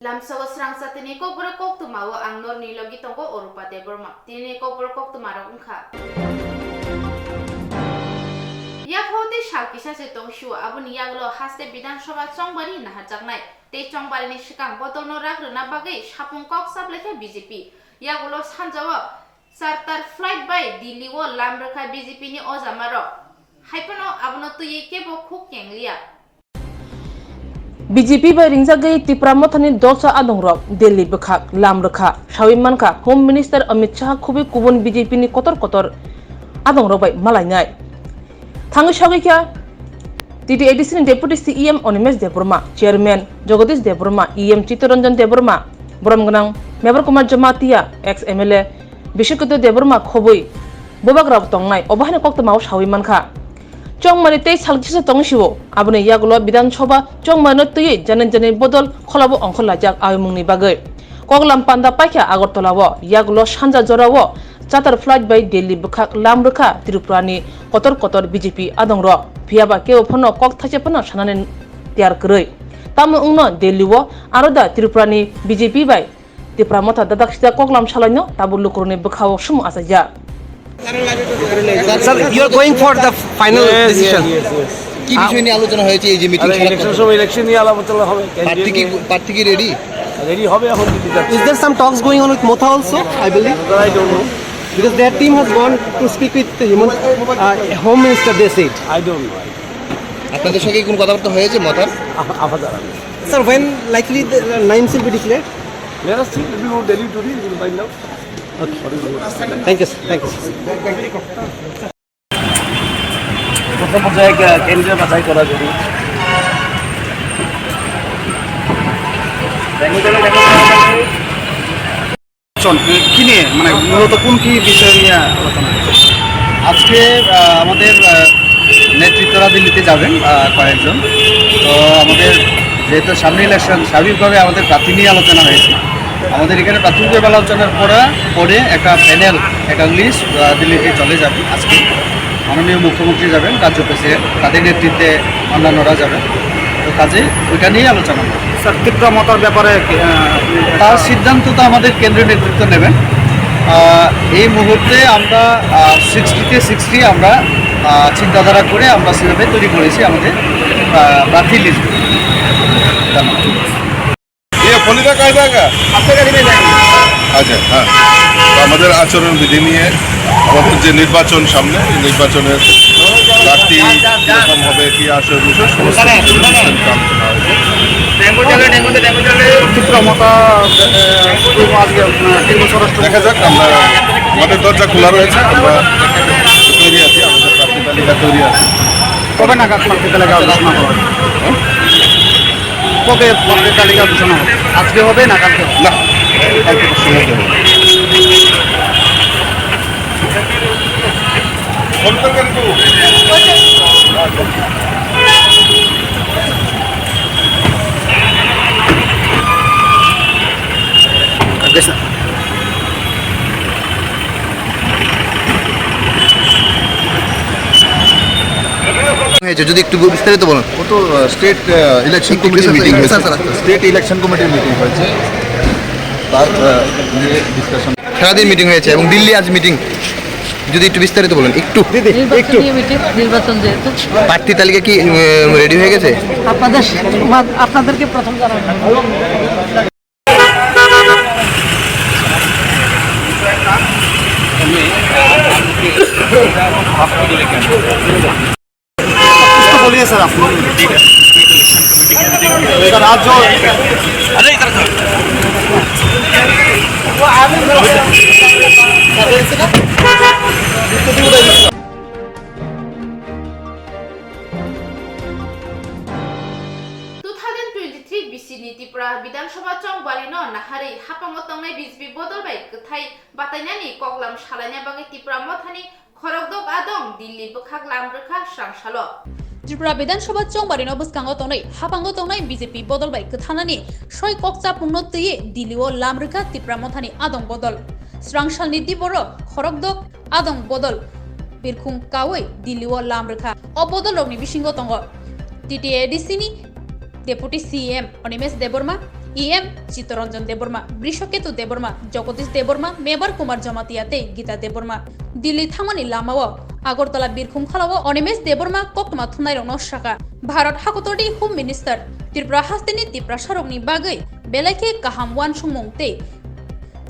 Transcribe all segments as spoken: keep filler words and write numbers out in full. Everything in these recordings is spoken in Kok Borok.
Lamsao srangsa tini kokborok koktwmao ang norni logi tongo Orupa Debbarma. Tini kokborok koktwmarok wngkha. Yaphao tei sal kisa se tong sio, aboni yagulo haste Bidhan Sabha chongbari naharjaknai tei chongbarini swkang bodolno rak rwna bagwi sapung kok chaplaikha B J P. Yagulo sanjao charter flight bai Delhi o lam rwkha B J P ni ojamarok. Haiphano abono twiwi kebo khuk kengliya. B J P bai ringjagwi Tipra Mothani dolsa adongrok Delhi bwkhak lam rwkha sawi mankha Home Minister Amit Shah khubui kubun B J P ni kotor kotor adongrok bai malainai. Thangwi sagwi kha T T A D C ni Deputy C E M Animesh Debbarma, Chairman Jagadish Debbarma, E M Chittaranjan Debbarma, borom gwnang Mevar Kumar Jamatia, ex M L A Bishekudar Debbarma khobwi bubagrao tongnai, obo haino koktwmao sawi mankha. Chongmani tei salkisa tong sio, aboni yagulo Bidhan Sabha chongmarino twiwi janai janai bodol kholabo ongkhorlaijak awimungni bagwi. Koklam panda paikha Agartala-o, yagulo sanja jorao charter flight bai Delhi bwkhak lam rwkha Tripurani kotor kotor B J P adongrok. Phiyaba kebo phano kok thaisa phano sanani tiyar kwrwi. Tamo wngno Delhi-o aro da Tripurani B J P bai Tipra Motha dadak sida koklam salaino tabuk lukurokni bwkhao sumo achaijak. Sir, you are going for the final decision. কি বিষয় নিয়ে আলোচনা হয়েছে এই যে মিটিং? আরে, ইলেকশন সময় ইলেকশন নিয়ে আলাপ আলোচনা হবে। প্রার্থী কি, প্রার্থী কি রেডি? রেডি হবে এখন যদি যাচ্ছে। Is there some talks going on with Motha also? I believe. That I don't know. Because their team has gone to speak with the Hemant, uh, Home Minister, they said. I don't know. আপনাদের সঙ্গে কোনো কথাবার্তা হয়েছে মথার? আফ-, আফাদার আমি। Sir, when likely the, uh, names will be declared? Let us see, we will tell you today, we will find out. Okay. Thank you, sir. Thank you, sir. প্রথম পর্যায়ে কে-, কেন্দ্রীয় বাছাই করা যাবে। নির্বাচন কি নিয়ে, মানে, মূলত কোন কি বিষয় নিয়ে আলোচনা হচ্ছে? আজকে, আহ, আমাদের, আহ, নেতৃত্বরা দিল্লিতে যাবেন, আহ, কয়েকজন। তো আমাদের যেহেতু সামনে ইলেকশন, স্বাভাবিকভাবে আমাদের প্রার্থী নিয়ে আলোচনা হয়েছে। আমাদের এখানে প্রাথমিকভাবে আলোচনার পরে, পরে একটা প্যানেল, একটা লিস্ট, আহ, দিল্লিতে চলে যাবে আজকে। মাননীয় মুখ্যমন্ত্রী যাবেন, রাজ্য প্রেসিডেন্ট, তাদের নেতৃত্বে অন্যান্যরা যাবেন। তো কাজে ওইটা নিয়েই আলোচনা হবে। স্যার, ত্রিপুরা মথার ব্যাপারে কি, আহ, তার সিদ্ধান্ত তো আমাদের কেন্দ্রীয় নেতৃত্ব নেবেন। আহ, এই মুহূর্তে আমরা, আহ, সিক্সটিতে সিক্সটি আমরা, আহ, চিন্তাধারা করে আমরা সেভাবে তৈরি করেছি আমাদের, আহ, প্রার্থী লিস্ট। ধন্যবাদ। ये फलीदा कहाँ जाएगा? आपका गाड़ी में जाएगा। আচ্ছা, হ্যাঁ। তো আমাদের আচরণ বিধি নিয়ে আমাদের যে নির্বাচন সামনে, এই নির্বাচনের প্রার্থী কিরকম হবে, কি আসবে, বিষয় সমস্ত কিছু নিয়ে বিস্তারিত আলোচনা হয়েছে। ত্রিপুরা মথা, আহ, আজকে, আহ, ত্রিপুরা স্বরাষ্ট্র দেখা যাক, আমরা, আমাদের দরজা খোলা রয়েছে, আমরা তৈরি আছি, আমাদের প্রার্থী তালিকা তৈরি আছে। কবে নাগাদ প্রার্থী তালিকা ঘোষণা হবে? হ্যাঁ? কবে প্রার্থী তালিকা ঘোষণা হবে? আজকে হবে না কালকে হবে? না, কালকে পরশু মধ্যে হবে। হয়েছে, যদি একটু বিস্তারিত বলেন। ও তো, আহ, স্টেট, আহ, ইলেকশন একটু কমিটির বিস্তারিত, মিটিং হয়েছে। Sir, sir, sir. State election কমিটির মিটিং হয়েছে। তার, আহ, নিয়ে ডিসকাশন। সারাদিন মিটিং হয়েছে এবং দিল্লি আজ মিটিং। যদি একটু বিস্তারিত বলেন, একটু। দিদি, নির্বাচন একটু। নিয়ে মিটিং, নির্বাচন যেহেতু। প্রার্থী তালিকা কি, উম, রেডি হয়ে গেছে? আপনাদের, আপনাদেরকে প্রথম জানাবো। कुछ तो बोलिए सर आप। सर, आज जो, अरे, इधर sir. Two thousand twenty-three B C ni Tripura Bidhan Sabha chongbarino naharwi haphango tongnai B J P bodol bai kwthai batainani koklam salaina bagwi Tipra Mothani khorokdok adong Delhi bwkhak lam rwkha srangsalo. Tripura Bidhan Sabha chongbarino bwskango tongnai haphango tongnai B J P bodol bai kwthanani soi kok chapungno twiwi Delhi o lam rwkha Tipra Mothani adong bodol. Srangsalni diboro khorokdok adong bodol birkhung kaui Delhi o lam rwkha. O bodolrokni bisingo tongo T T A D C ni Deputy C E M Animesh Debbarma, E M Chittaranjan Debbarma, Brishaketu Debbarma, Jagadish Debbarma, Mebar Kumar Jamatia tei Gita Debbarma. Delhi thangmani lamao Agartala birkhum khalao Animesh Debbarma koktwma thumnairokno sakha, Bharat hakotorni Home Minister Tripura hasteni Tiprasarokni bagwi belai khe kaham uansukmung tei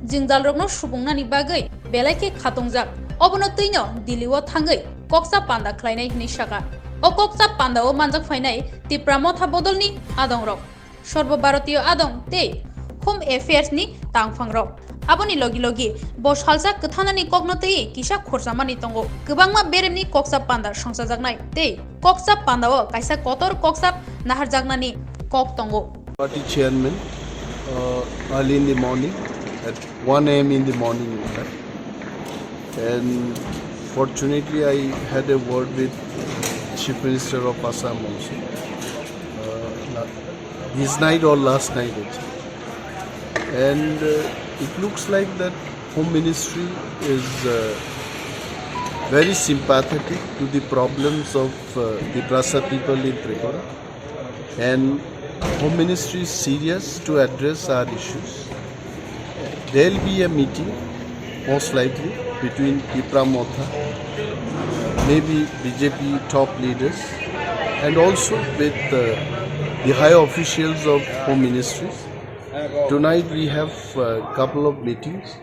jwngjalrokno supungnani bagwi belai khe khatungjak. Obono twino Delhi-o thangwi koksa panda khlainai hwnwi sakha. O koksa pandao manjak phainai Tipra Motha bodolni adongrok, Sarbo Bharatiya adong tei Home Affairs ni tangphangrok. Aboni logi logi bo salsa kwthanani kokno twiwi kisa khorchamani tongo. Kwbangma beremni koksa panda songchajaknai tei koksa pandao kaisa kotor koksa naharjaknani kok tongo. Party chairman, uh, early in the morning, at one a m in the morning, in fact. And fortunately, I had a word with Chief Minister of Assam also. Uh, la-, this night or last night, actually. And, uh, it looks like that Home Ministry is, uh, very sympathetic to the problems of, uh, the Tiprasa people in Tripura. And Home Ministry is serious to address our issues. There'll be a meeting, most likely, between Tipra Motha, maybe B J P top leaders, and also with, uh, the high officials of Home Ministries. Tonight we have a couple of meetings,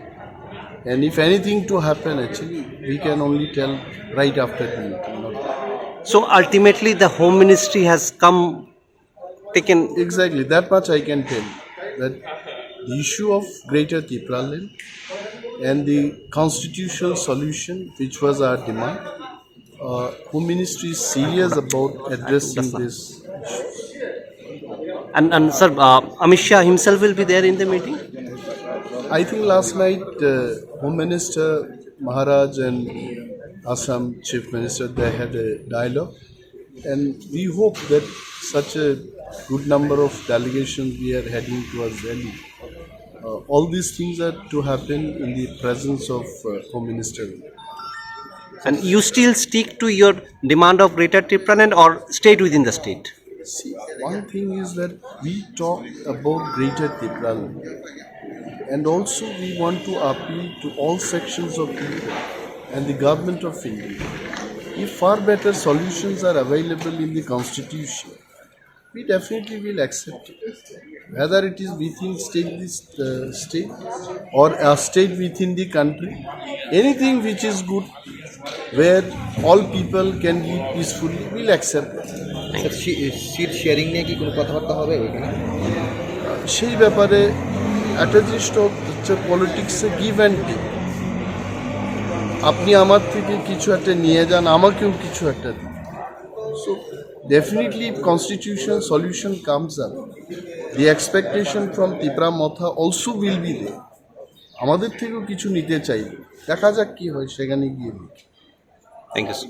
and if anything to happen, actually, we can only tell right after the meeting. Not So ultimately, the Home Ministry has come taken. Exactly, that much I can tell, that the issue of Greater Tipraland and the constitutional solution, which was our demand, uh, Home Ministry is serious about addressing this. And, and sir, uh, Amit Shah himself will be there in the meeting? I think last night, uh, Home Minister Maharaj and Assam Chief Minister, they had a dialogue. And we hope that such a good number of delegations we are heading towards Delhi. Uh, all these things are to happen in the presence of, uh, Home Minister. And you still stick to your demand of Greater Tipraland or stayed within the state? See, one thing is that we talk about Greater Tipraland, and also we want to appeal to all sections of people and the government of India. If far better solutions are available in the constitution, we definitely will accept it. Whether it is within state, this, uh, state, or a state within the country, anything which is good, where all people can live peacefully, we'll accept it. Sir, সি-, seat sharing নিয়ে কি কোনো কথাবার্তা হবে ওইখানে? সেই ব্যাপারে একটা জিনিস তো হচ্ছে পলিটিক্সে give and take। আপনি আমার থেকে কিছু একটা নিয়ে যান, আমাকেও কিছু একটা দিন। So definitely, if constitutional solution comes up, the expectation from Tipra Motha also will be there. আমাদের থেকেও কিছু নিতে চাইবে, দেখা যাক কি হয় সেখানে গিয়ে দেখি। Thank you, sir.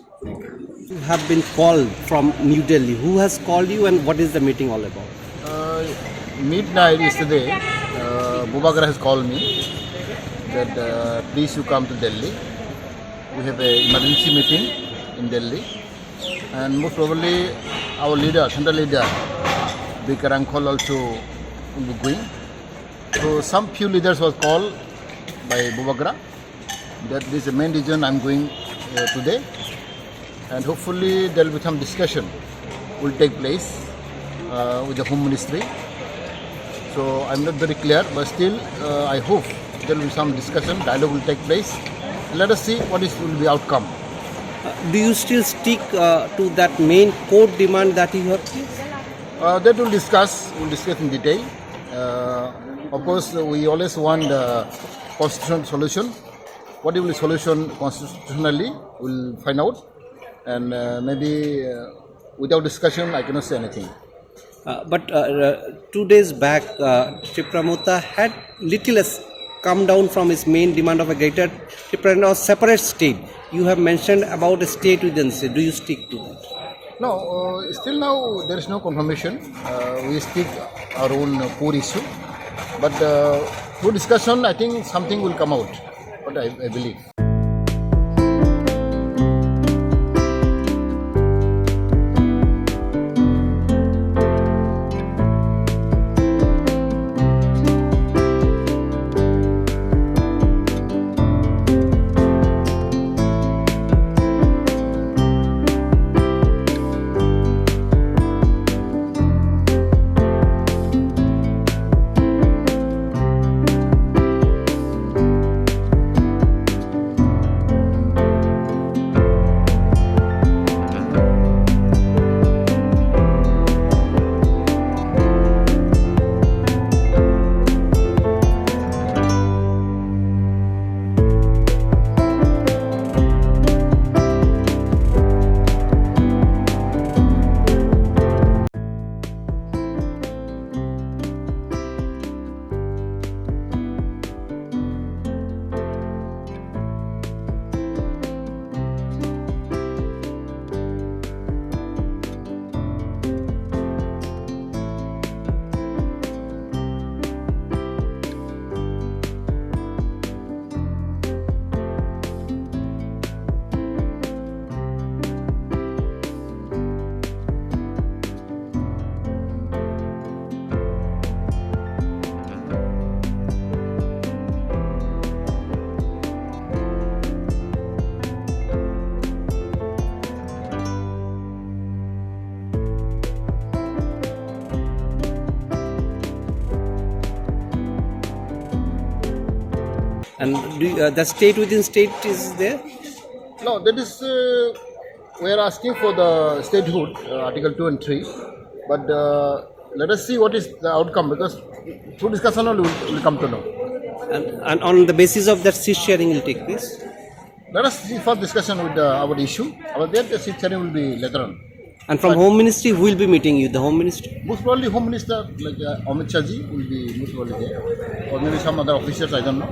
You have been called from New Delhi. Who has called you and what is the meeting all about? Uh, midnight yesterday, uh, Bubagra has called me that, uh, please you come to Delhi. We have a emergency meeting in Delhi, and most probably our leader, central leader, B K Rawkhola also will be going. So some few leaders was called by Bubagra. That is the main reason I'm going, uh, today. And hopefully there will be some discussion will take place, uh, with the Home Ministry. So I'm not very clear, but still, uh, I hope there will be some discussion, dialogue will take place. Let us see what is will be outcome. Uh, do you still stick, uh, to that main core demand that you have? Uh, that we'll discuss, we'll discuss in detail. Uh, of course, we always want the constitutional solution. What will be solution constitutionally, we'll find out. And, uh, maybe, uh, without discussion, I cannot say anything. Uh, but, uh, uh, two days back, uh, Tipra Motha had little as come down from his main demand of a greater Tipraland or separate state. You have mentioned about a state within state. Do you stick to that? No, uh, still now there is no confirmation. Uh, we stick our own, uh, core issue. But, uh, through discussion, I think something will come out. What I, I believe. And do, uh, the state within state is there? No, that is, uh, we are asking for the statehood, uh, Article two and three. But, uh, let us see what is the outcome, because through discussion only we will come to know. And, and on the basis of that, seat sharing will take place? Let us see first discussion with the, our issue. Our, then the seat sharing will be later on. And from Home Ministry, who will be meeting you? The Home Ministry? Most probably Home Minister, like, uh, Amit Shah ji will be most probably there. Or maybe some other officials, I don't know.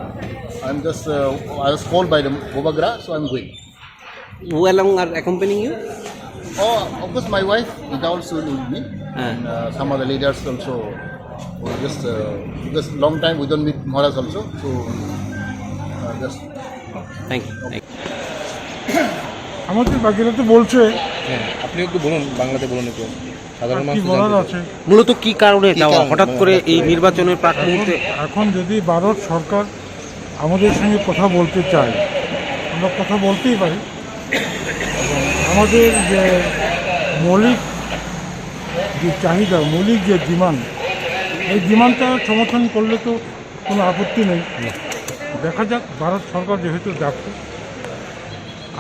I'm just, uh, I was called by the Bubagra, so I'm going. Who along are accompanying you? Oh, of course, my wife is also with me. Ah. And, uh, some other leaders also. Just, uh, because long time we don't meet Maharaj also, so, uh, just Thank you. Thank you. আমাদের বাকিরা তো বলছে। হ্যাঁ, আপনি একটু বলুন, বাংলাতে বলুন একটু। সাধারণ আর কি মানুষ বলার জানতে চায়। আছে? মূলত কি কারণে কি যাওয়া? কারণে? হঠাৎ মানে করে হঠাৎ এই করে নির্বাচনের প্রাক এখন, মুহূর্তে? এখন যদি ভারত সরকার আমাদের সঙ্গে কথা বলতে চায়, আমরা কথা বলতেই পারি। এবং আমাদের যে মৌলিক যে চাহিদা, মৌলিক যে ডিমান্ড, এই ডিমান্ডটা সমর্থন করলে তো কোনো আপত্তি নেই। দেখা যাক, ভারত সরকার যেহেতু ডাকছে,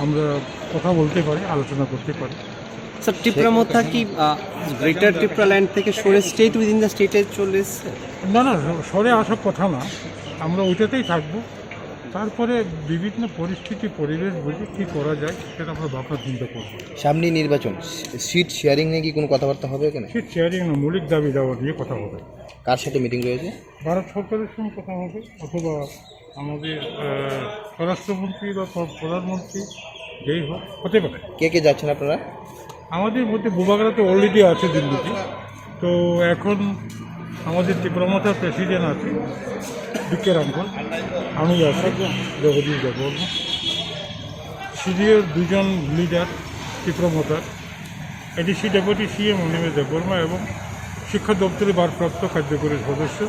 আমরা কথা বলতে পারি, আলোচনা করতে পারি। স্যার, টিপ্রা মথা কি, আহ, গ্রেটার টিপ্রা ল্যান্ড থেকে সরে স্টেট উইদিন দ্য স্টেটে চলে এসছে? না, না, সরে আসার কথা না, আমরা ওইটাতেই থাকবো। তারপরে বিভিন্ন পরিস্থিতি, পরিবেশ বুঝে কী করা যায়, সেটা আমরা ভাবনা চিন্তা করবো। সামনে নির্বাচন, সি-, সিট শেয়ারিং নিয়ে কি কোনো কথাবার্তা হবে এখানে? সিট শেয়ারিং না, মৌলিক দাবি দাওয়া নিয়ে কথা হবে। কার সাথে মিটিং রয়েছে? ভারত সরকারের সঙ্গে কথা হবে, অথবা আমাদের, আহ, স্বরাষ্ট্রমন্ত্রী বা প্র-, প্রধানমন্ত্রী, যেই হোক, হতে পারে। কে কে যাচ্ছেন আপনারা? আমাদের মধ্যে বুবাগরা তো অলরেডি আছে দিল্লিতে, তো এখন আমাদের ত্রিপুরা মথার প্রেসিডেন্ট আছে বিকে রাঙ্গল, আমি আছি, জগদীশ দেববর্মা, সিডিওর দুজন লিডার ত্রিপুরা মথার, এডিসি ডেপুটি সিএম অনিমেষ দেববর্মা এবং শিক্ষা দপ্তরের ভারপ্রাপ্ত কার্যকরী সদস্য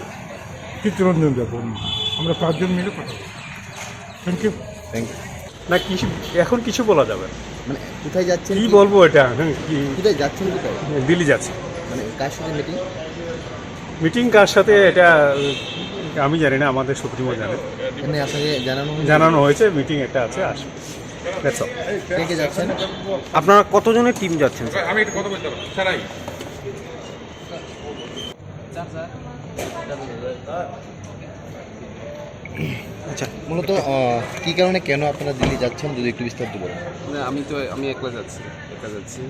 চিত্তরঞ্জন দেববর্মা। আমরা পাঁচজন মিলে কথা বলছি। Thank you. Thank you. না, কিছু, এখন কিছু বলা যাবে না। মানে, কোথায় যাচ্ছেন, কি কি বলবো এটা? হ্যাঁ, কি? কোথায় যাচ্ছেন, কোথায়? দিল্লি যাচ্ছি। মানে, কার সাথে মিটিং? মিটিং কার সাথে, এটা, উম, আমি জানি না, আমাদের সুপ্রিমো জানে। এমনি আপনাকে জানানো হয়েছে? জানানো হয়েছে, মিটিং একটা আছে, আসবে। That's all. কে কে যাচ্ছেন? আপনারা কতজনের টিম যাচ্ছেন, স্যার? আমি একটু কথা বলতে পারবো, স্যার, আই। আচ্ছা। মূলত, আহ, কি কারণে, কেন আপনারা দিল্লি যাচ্ছেন, যদি একটু বিস্তারিত বলেন। না, আমি তো, আমি একলা যাচ্ছি, একা যাচ্ছি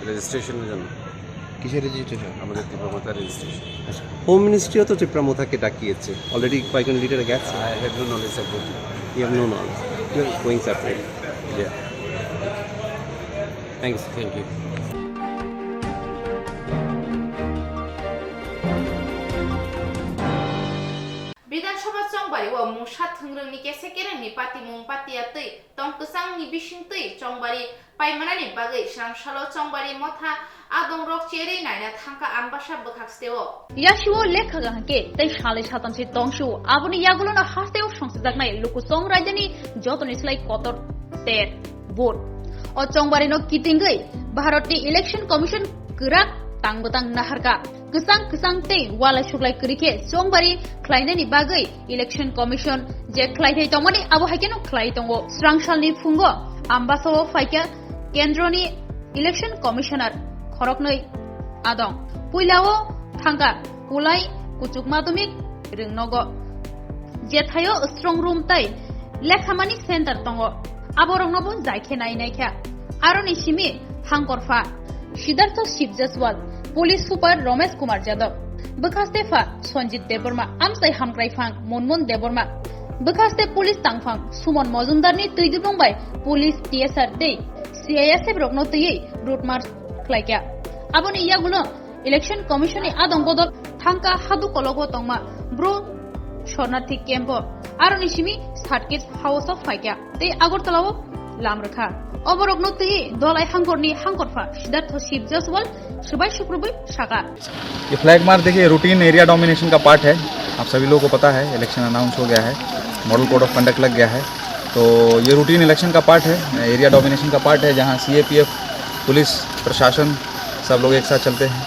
রেজিস্ট্রেশনের জন্য। কিসের রেজিস্ট্রেশন? আমাদের ত্রিপুরা মথার রেজিস্ট্রেশন। আচ্ছা, হোম মিনিস্ট্রিও তো ত্রিপুরা মথাকে ডাকিয়েছে, অলরেডি কয়েকজন লিডার গেছে। I have no knowledge about it. You have no knowledge. You are going separate. Yeah. Thanks. Thank you. Bidhan Sabha chongbari o mungsa thwngrwngni kese kerengni patimung patiya twi tong kwchangni bisingtwi chongbari paimanani bagwi swrang salo chongbari motha adongrok cherwi naina thangkha Ambasa bwkhak steo. Yasio lekha kaham khe tei salai satansi tongsu aboni yagulono hasteo songsijaknai lukusong raidani jotoni slai kotor ter vote. O chongbarino kitingwi Bharatni Election Commission kwrak tang bwtang naharkha. Kwchang kwchang tei walai suklai kwrwi khe chongbari khlainani bagwi Election Commission je khlaithai tongmani abo hai kheno khlai tongo. Swrang salni phungo Ambasao phaikha kendroni Election Commissioner khoroknwi adong. Puilao thangkha Kulai Kuchuk Madhyamik Rwngnogo. Jethaio strong room tei lekhamani center tongo. Aborokno bo jai khe nai naikha. Aroni simi hangkorpha Siddhartha Shiv Jaswal, Police Super Ramesh Kumar Yadav, bwkhaste pha Sanjit Debbarma, amchai hamkrai phang Monmon Debbarma, bwkhaste police tangphang Suman Mojumdarni twi dubong bai police T S R tei C I S F rokno twiwi road march khlaikha. Aboni yagulo Election Commission ni adong bodol thangkha hadu kologo tongma bro shornarthi camp o, aroni simi Satkis House o phaikha tei Agartala o lam rwkha. Oborokno twi dolai hangkorni hangkorpha Siddhartha Shiv Jaswal swbai sukrubwi sakha. ये flag march देखिए routine area domination का पार्ट है। आप सभी लोगों को पता है इलेक्शन अनाउंस हो गया है, मॉडल कोड ऑफ कंडक्ट लग गया है। तो ये रूटीन इलेक्शन का पार्ट है, एरिया डोमिनेशन का पार्ट है, जहाँ सीएपीएफ, पुलिस, प्रशासन सब लोग एक साथ चलते हैं।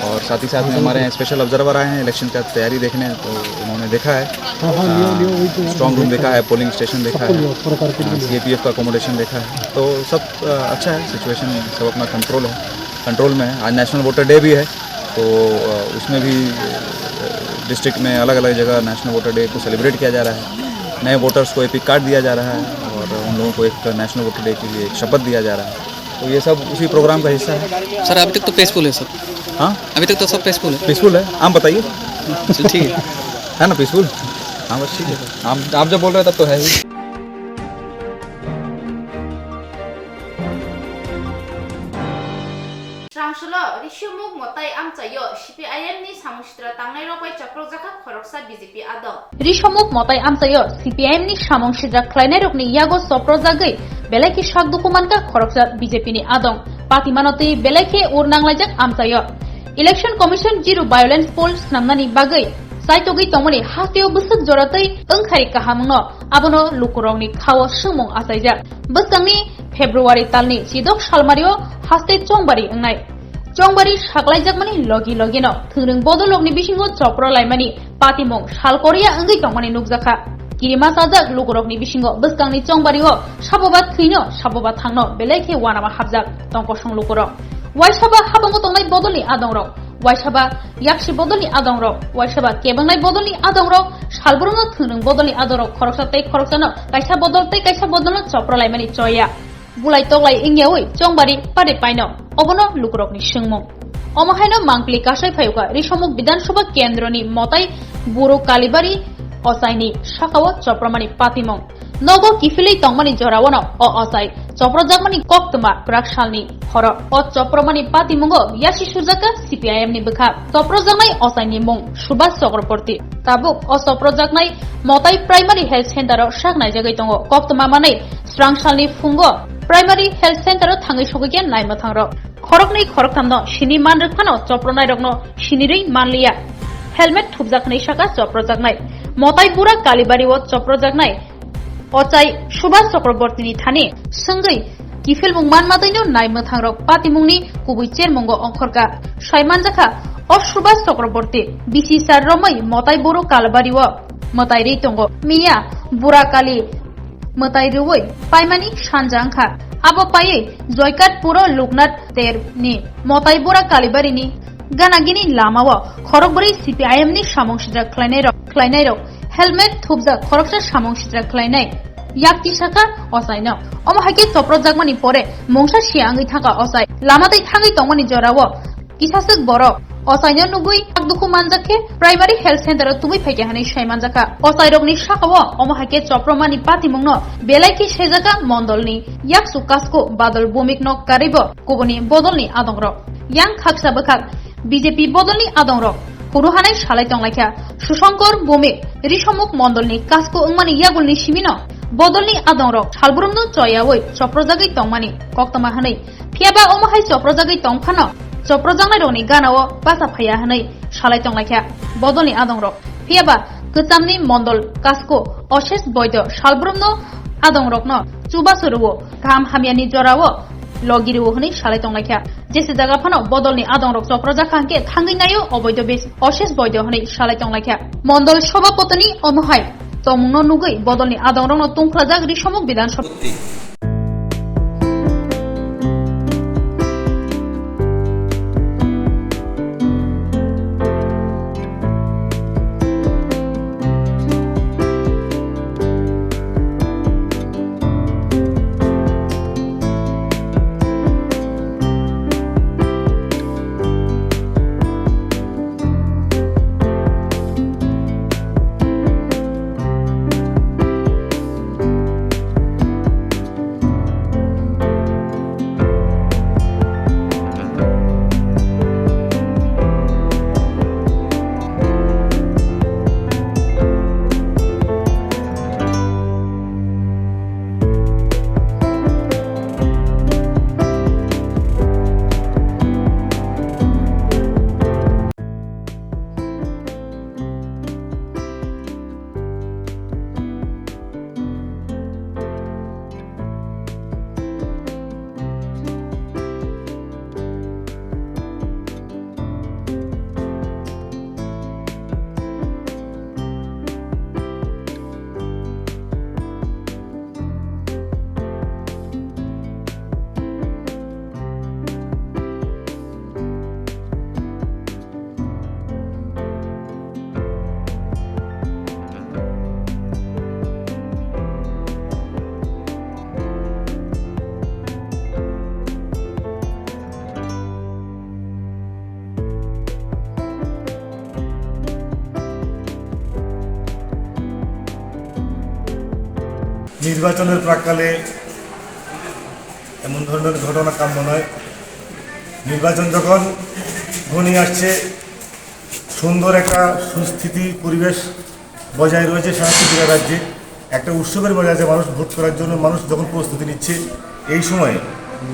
और साथ ही साथ में हमारे यहाँ स्पेशल ऑब्जर्वर आए हैं इलेक्शन का तैयारी देखने, तो उन्होंने देखा है, हाँ, हाँ, लियो, लियो, वही तो यार, स्ट्रॉन्ग रूम देखा है, पोलिंग स्टेशन देखा है, हाँ, सीएपीएफ का अकोमोडेशन देखा है। तो सब, अ, अच्छा है, सिचुएशन सब अपना कंट्रोल है, कंट्रोल में है। आज नेशनल वोटर डे भी है, तो, अ, उसमें भी, अ, डिस्ट्रिक्ट में अलग-अलग जगह नेशनल वोटर डे को सेलिब्रेट किया जा रहा है। नए वोटर्स को एपिक कार्ड दिया जा रहा है और उन लोगों को एक नेशनल वोटर डे के लिए एक शपथ दिया जा रहा है। तो ये सब उसी प्रोग्राम का हिस्सा है। सर, अभी तक तो पीसफुल है, सर। हाँ? अभी तक तो सब पीसफुल है। पीसफुल है, आप बताइए। चल, ठीक है। है ना पीसफुल? हाँ, बस ठीक है। आप, आप जब बोल रहे हैं, तब तो है ही। Srangsulo Rishomuk Motai amchaio C P I M ni samung sitra tangnairok bai chaprakjakha khoroksa B J P adong. Rishomuk Motai amchaio C P I M ni samung sitra khlainairokni yago choprojagwi belai khe sak dukhu mankha khoroksa B J P ni adong. Patimano twi belai khe ur nanglaijak amchaio. Election Commission zero violence poll snamnani bagwi chaitogwi tongmani hasteo bwswk jora twi wngkhai kaham wngno, abono lukurokni khao swngmung achaijak. Bwskangni February talni chidok salmario haste chongbari wngnai. Chongbari saklaijakmani logi logino thwngrwng bodolrokni bisingo chopro laimani patimung sal korea wngwi tongmani nukjakha. Kirima chajak lukurokni bisingo bwskangni chongbario saboba thwino saboba thangno belai khe uanama hapjak tong kosong lukurok. Waisaba habango tongnai bodolni adongrok, waisaba yaksi bodolni adongrok, waisaba kebengnai bodolni adongrok, salbrumno thwngrwng bodolni adongrok khoroksa tei khoroksano kaisa bodol tei kaisa bodolno chopro laimani choya. Bulai toklai wngyawi chongbari pari paino, obono lukurokni swngmung. Omo haino mangpili kasai phayuka Risomuk Bidhan Sabha kendroni Motai Buru Kalibari ochaini sakao chopramani patimung. Nogo kiphilwi tongmani joraono o ochai choprojakmani koktwma kwrak salni horo. O chopramani patimungo yasi sujaka C P I M ni bwkha. Choprojaknai ochaini mung Subhas Chakraborty. Tabuk o choprojaknai Motai Primary Health Center o sak naijagwi tongo. Koktwma manwi srang salni phungo Primary Health Center o thangwi sogwi khe naimwthangrok. Khoroknwi khoroktham no sini manrwk phano chopronairokno sinirwi manliya. Helmet thupjak hwnwi saka choprojaknai. Motai Bura Kalibari o choprojaknai ochai Subhas Chakraborty ni thani swngwi kiphilmung manmatwino naimwthangrok patimungni kubui chermungo ongkhorka. Saimanjakha o Subhas Chakraborty bisi sar romwi Motai Buru Kalibari o mwtai rwi tongo. Miya Bura Kali mwtai rwi paimani sanja wngkha. Abo paiwi Joykat Puro Luknath Ter ni Motai Bura Kalibari ni gana gini lama o khorokbrwi C P I M ni samung sijak khlainai rok, khlainai rok helmet thupjak khoroksa samung sijak khlainai yak tisaka ochaino. Omo hai khe choprojakmani pore mungsa sia wngwi thangkha ochai. Lama twi thangwi tongmani jorao kisaswk borok ochaino nugwi sak dukhu manjak khe Primary Health Center o tubui phaikha hwnwi sai manjakha. Ochairokni sakao omo hai khe chopromani patimungno belai khe saijakha mondolni yaksu kasku Badal Bhumik nok karwibo kubuni bodolni adongrok. Yang khaksa bwkhak B J P bodolni adongrok huru hanai salai tonglaikha. Sushankar Bhumik Risomuk mondolni kasku wngmani yagulni simino bodolni adongrok salbrumno choyawi choprojagwi tongmani koktwma hwnwi. Phiyaba omo hai choprojagwi tong phano, choprojaknairokni ganao bacha phaiya hwnwi salai tonglaikha bodolni adongrok. Phiyaba kwchamni mondol kasku Oshesh Boido salbrumno adongrokno chubachu rwo, kaham hamyani jorao logi rwo hwnwi salai tonglaikha. Jese jaga phano bodolni adongrok choprojakha hwnkhe thangwi naio Oboido bes-, Oshesh Boido hwnwi salai tonglaikha. Mondol sobhapotini omo hai tongmungno nugwi bodolni adongrokno tungkhlajak Risomuk Bidhan Sabha. নির্বাচনের প্রাক্কালে এমন ধরনের ঘটনা কাম্য নয়। নির্বাচন যখন ঘনিয়ে আসছে, সুন্দর একটা সুস্থিতি পরিবেশ বজায় রয়েছে সারা ত্রিপুরা রাজ্যে। একটা উৎসবের মজা আছে, মানুষ ভোট করার জন্য মানুষ যখন প্রস্তুতি নিচ্ছে, এই সময়ে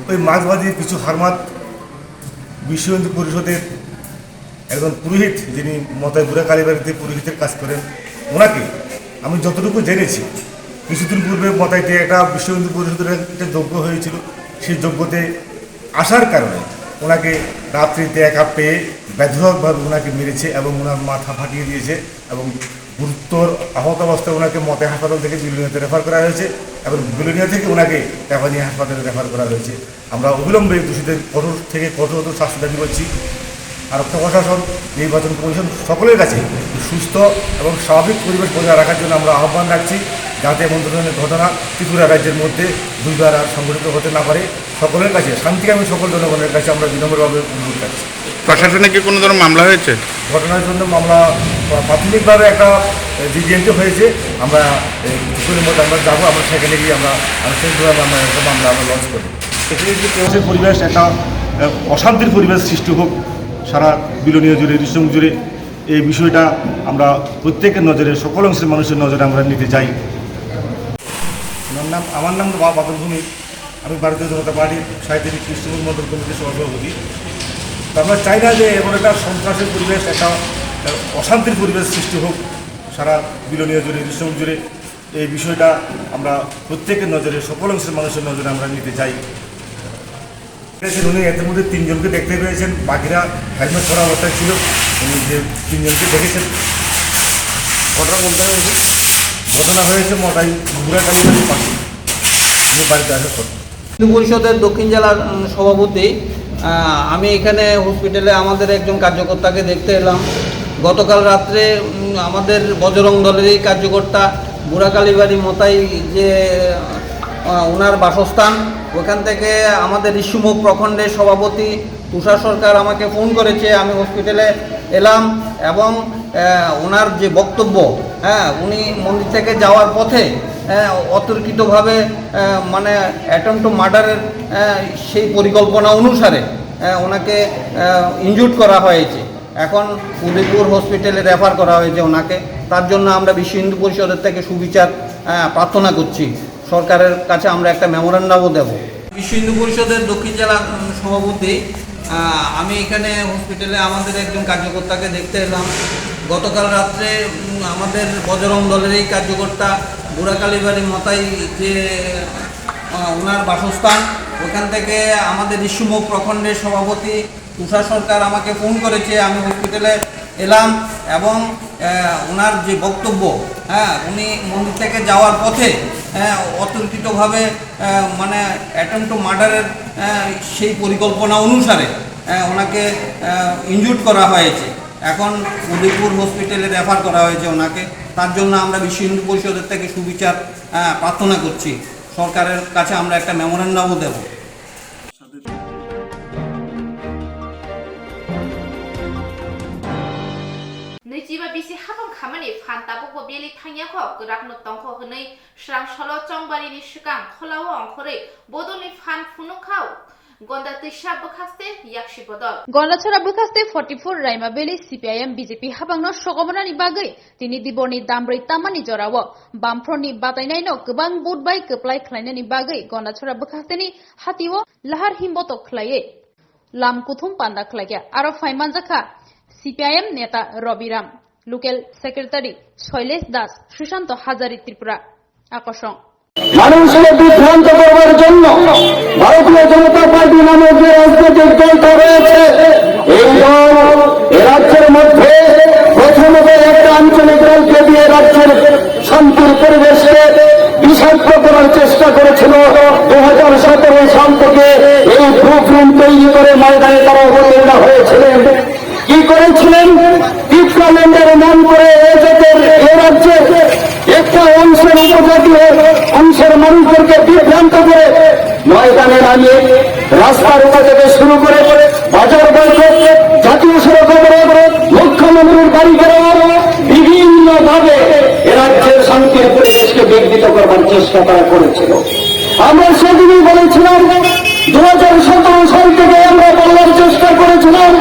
ওই মার্ক্সবাদী কিছু হারমাত বিশ্ব হিন্দু পরিষদের একজন পুরোহিত, যিনি মতাই বুড়া কালীবাড়িতে পুরোহিতের কাজ করেন, ওনাকে আমি যতটুকু জেনেছি, কিছুদিন পূর্বে মতাইতে একটা বিশ্ব হিন্দু পরিষদের একটা যজ্ঞ হয়েছিল। সেই যজ্ঞতে আসার কারণে ওনাকে রাত্রিতে একা পেয়ে বেধড়কভাবে ওনাকে মেরেছে এবং ওনার মাথা ফাটিয়ে দিয়েছে এবং গুরুতর আহত অবস্থায় ওনাকে মতাই হাসপাতাল থেকে বিলোনিয়াতে রেফার করা হয়েছে এবং বিলোনিয়া থেকে ওনাকে রেফারি হাসপাতালে রেফার করা হয়েছে। আমরা অবিলম্বে দোষীদের কঠোর থেকে কঠোরতম শাস্তি দাবি করছি। আরক্ষা প্রশাসন, নির্বাচন কমিশন সকলের কাছে সুস্থ এবং স্বাভাবিক পরিবেশ বজায় রাখার জন্য আমরা আহ্বান রাখছি, যাতে এমন ধরনের ঘটনা ত্রিপুরা রাজ্যের মধ্যে দুইবার আর সংঘটিত হতে না পারে। সকলের কাছে, শান্তিকামী সকল জনগণের কাছে আমরা বিনম্রভাবে অনুরোধ রাখছি। প্রশাসনে কি কোনো ধরনের মামলা হয়েছে? ঘটনার জন্য মামলা প্রা-, প্রাথমিকভাবে একটা, এ, জিডিএনটি হয়েছে। আমরা, এ, কিছুক্ষণের মধ্যে আমরা যাবো, আমরা সেখানে গিয়ে আমরা আনুষ্ঠানিকভাবে আমরা একটা মামলা আমরা লঞ্চ করবো। এখানে যে পরিবেশ, পরিবেশ একটা, এ, অশান্তির পরিবেশ সৃষ্টি হোক সারা বিলোনিয়া জুড়ে, ঋষিমুখ জুড়ে, এই বিষয়টা আমরা প্রত্যেকের নজরে, সকল অংশের মানুষের নজরে আমরা নিতে চাই। আমার নাম, আমার নাম বা-, বাদল ভৌমিক। আমি ভারতীয় জনতা পার্টির সাঁইত্রিশ কৃষ্ণপুর মণ্ডল কমিটির সহসভাপতি। তো আমরা চাই না যে এমন একটা সন্ত্রাসের পরিবেশ, একটা, একটা অশান্তির পরিবেশ সৃষ্টি হোক সারা বিলোনিয়া জুড়ে, ঋষিমুখ জুড়ে। এই বিষয়টা আমরা প্রত্যেকের নজরে, সকল অংশের মানুষের নজরে আমরা নিতে চাই। উনি এর মধ্যে তিনজনকে দেখতে পেয়েছেন, বাকিরা হেলমেট পরা অবস্থায় ছিল। উনি যে তিনজনকে দেখেছেন, ঘটনা বলতে হয়েছে, ঘটনা হয়েছে মতাই বুড়া কালীবাড়ির পাশে। উনি বাড়িতে আসার পর। হিন্দু পরিষদের দক্ষিণ জেলার, উম, সভাপতি। আহ, আমি এখানে হসপিটালে আমাদের একজন কার্যকর্তাকে দেখতে এলাম। গতকাল রাত্রে, উম, আমাদের বজরং দলেরই কার্যকর্তা বুড়া কালীবাড়ি মতাই যে, আহ, ওনার বাসস্থান, ওখান থেকে আমাদের ঋষিমুখ প্রখণ্ডের সভাপতি তুষার সরকার আমাকে ফোন করেছে, আমি হসপিটালে এলাম এবং, আহ, ওনার যে বক্তব্য, হ্যাঁ, উনি মন্দির থেকে যাওয়ার পথে, হ্যাঁ, অতর্কিতভাবে, আহ, মানে অ্যাটেম্প টু মার্ডারের, আহ, সেই পরিকল্পনা অনুসারে, আহ, ওনাকে, আহ, ইনজুর্ড করা হয়েছে। এখন উদয়পুর হসপিটালে রেফার করা হয়েছে ওনাকে। তার জন্য আমরা বিশ্ব হিন্দু পরিষদের থেকে সুবিচার, আহ, প্রার্থনা করছি। সরকারের কাছে আমরা একটা মেমোরান্ডামও দেব। বিশ্ব হিন্দু পরিষদের দক্ষিণ জেলা, উম, সভাপতি, আহ, আমি এখানে হসপিটালে আমাদের একজন কার্যকর্তাকে দেখতে এলাম। গতকাল রাত্রে, উম, আমাদের বজরং দলের এই কার্যকর্তা বুড়া কালীবাড়ি মতাই যে, আহ, ওনার বাসস্থান, ওখান থেকে আমাদের ঋষিমুখ প্রখণ্ডের সভাপতি তুষার সরকার আমাকে ফোন করেছে, আমি হসপিটালে এলাম এবং, আহ, ওনার যে বক্তব্য, হ্যাঁ, উনি মন্দির থেকে যাওয়ার পথে, হ্যাঁ, অতর্কিতভাবে, আহ, মানে অ্যাটেম্প টু মার্ডারের, আহ, সেই পরিকল্পনা অনুসারে, আহ, ওনাকে, আহ, ইনজুর্ড করা হয়েছে। এখন উদয়পুর হসপিটালে রেফার করা হয়েছে ওনাকে। তার জন্য আমরা বিশ্ব হিন্দু পরিষদের থেকে সুবিচার, আহ, প্রার্থনা করছি। সরকারের কাছে আমরা একটা মেমোরান্ডামও দেব। Nwichiba bisi hapang khamani phan tabukbo beli thangya kho, kwrakno tongkho hwnwi swrang salo chongbarini swkang kholao ongkhorwi bodolni phan phunuk kha. Gonda twisa bwkhaste yaksi bodol. Gondachora bwkhaste forty four Raima Valley C P I M B J P hapangno sogomonani bagwi tini diborni dambrwi tamani jorao Bamfrontni batainaino kwbang vote bai kwplai khlainani bagwi Gondachora bwkhasteni hatio lahar himbotok khlaiwi lam kuthum panda khlaikha. Aro phai manjakha C P I M neta Robi Ram, local secretary Shailesh Das, Sushanto Hazari Tripura. Akosong. মানুষকে বিভ্রান্ত করবার জন্য ভারতীয় জনতা পার্টি নামক যে রাজনৈতিক দলটা রয়েছে, এই দল এ রাজ্যের মধ্যে প্রথমত একটা আঞ্চলিক দলকে দিয়ে রাজ্যের শান্তির পরিবেশকে বিষাক্ত করার চেষ্টা করেছিল। দু হাজার সতেরো সাল থেকে এই ব্লু প্রিন্ট তৈরি করে ময়দানে তারা অবতীর্ণ হয়েছিলেন। কি করেছিলেন? টিপ্রাল্যান্ডের নাম করে এ জাতের, এ রাজ্যের একটা অংশের উপজাতীয় অংশের মানুষদেরকে বিভ্রান্ত করে ময়দানে নামিয়ে রাস্তার উপর থেকে শুরু করে বাজার বয়কট, জাতীয় সড়ক অবরোধ, মুখ্যমন্ত্রীর বাড়ি ঘেরাও, বিভিন্নভাবে এ রাজ্যের শান্তির পরিবেশকে একত্রিত করবার চেষ্টা তারা করেছিল। আমরা সেদিনই বলেছিলাম, দু হাজার সতেরো সাল থেকে আমরা বলার চেষ্টা করেছিলাম,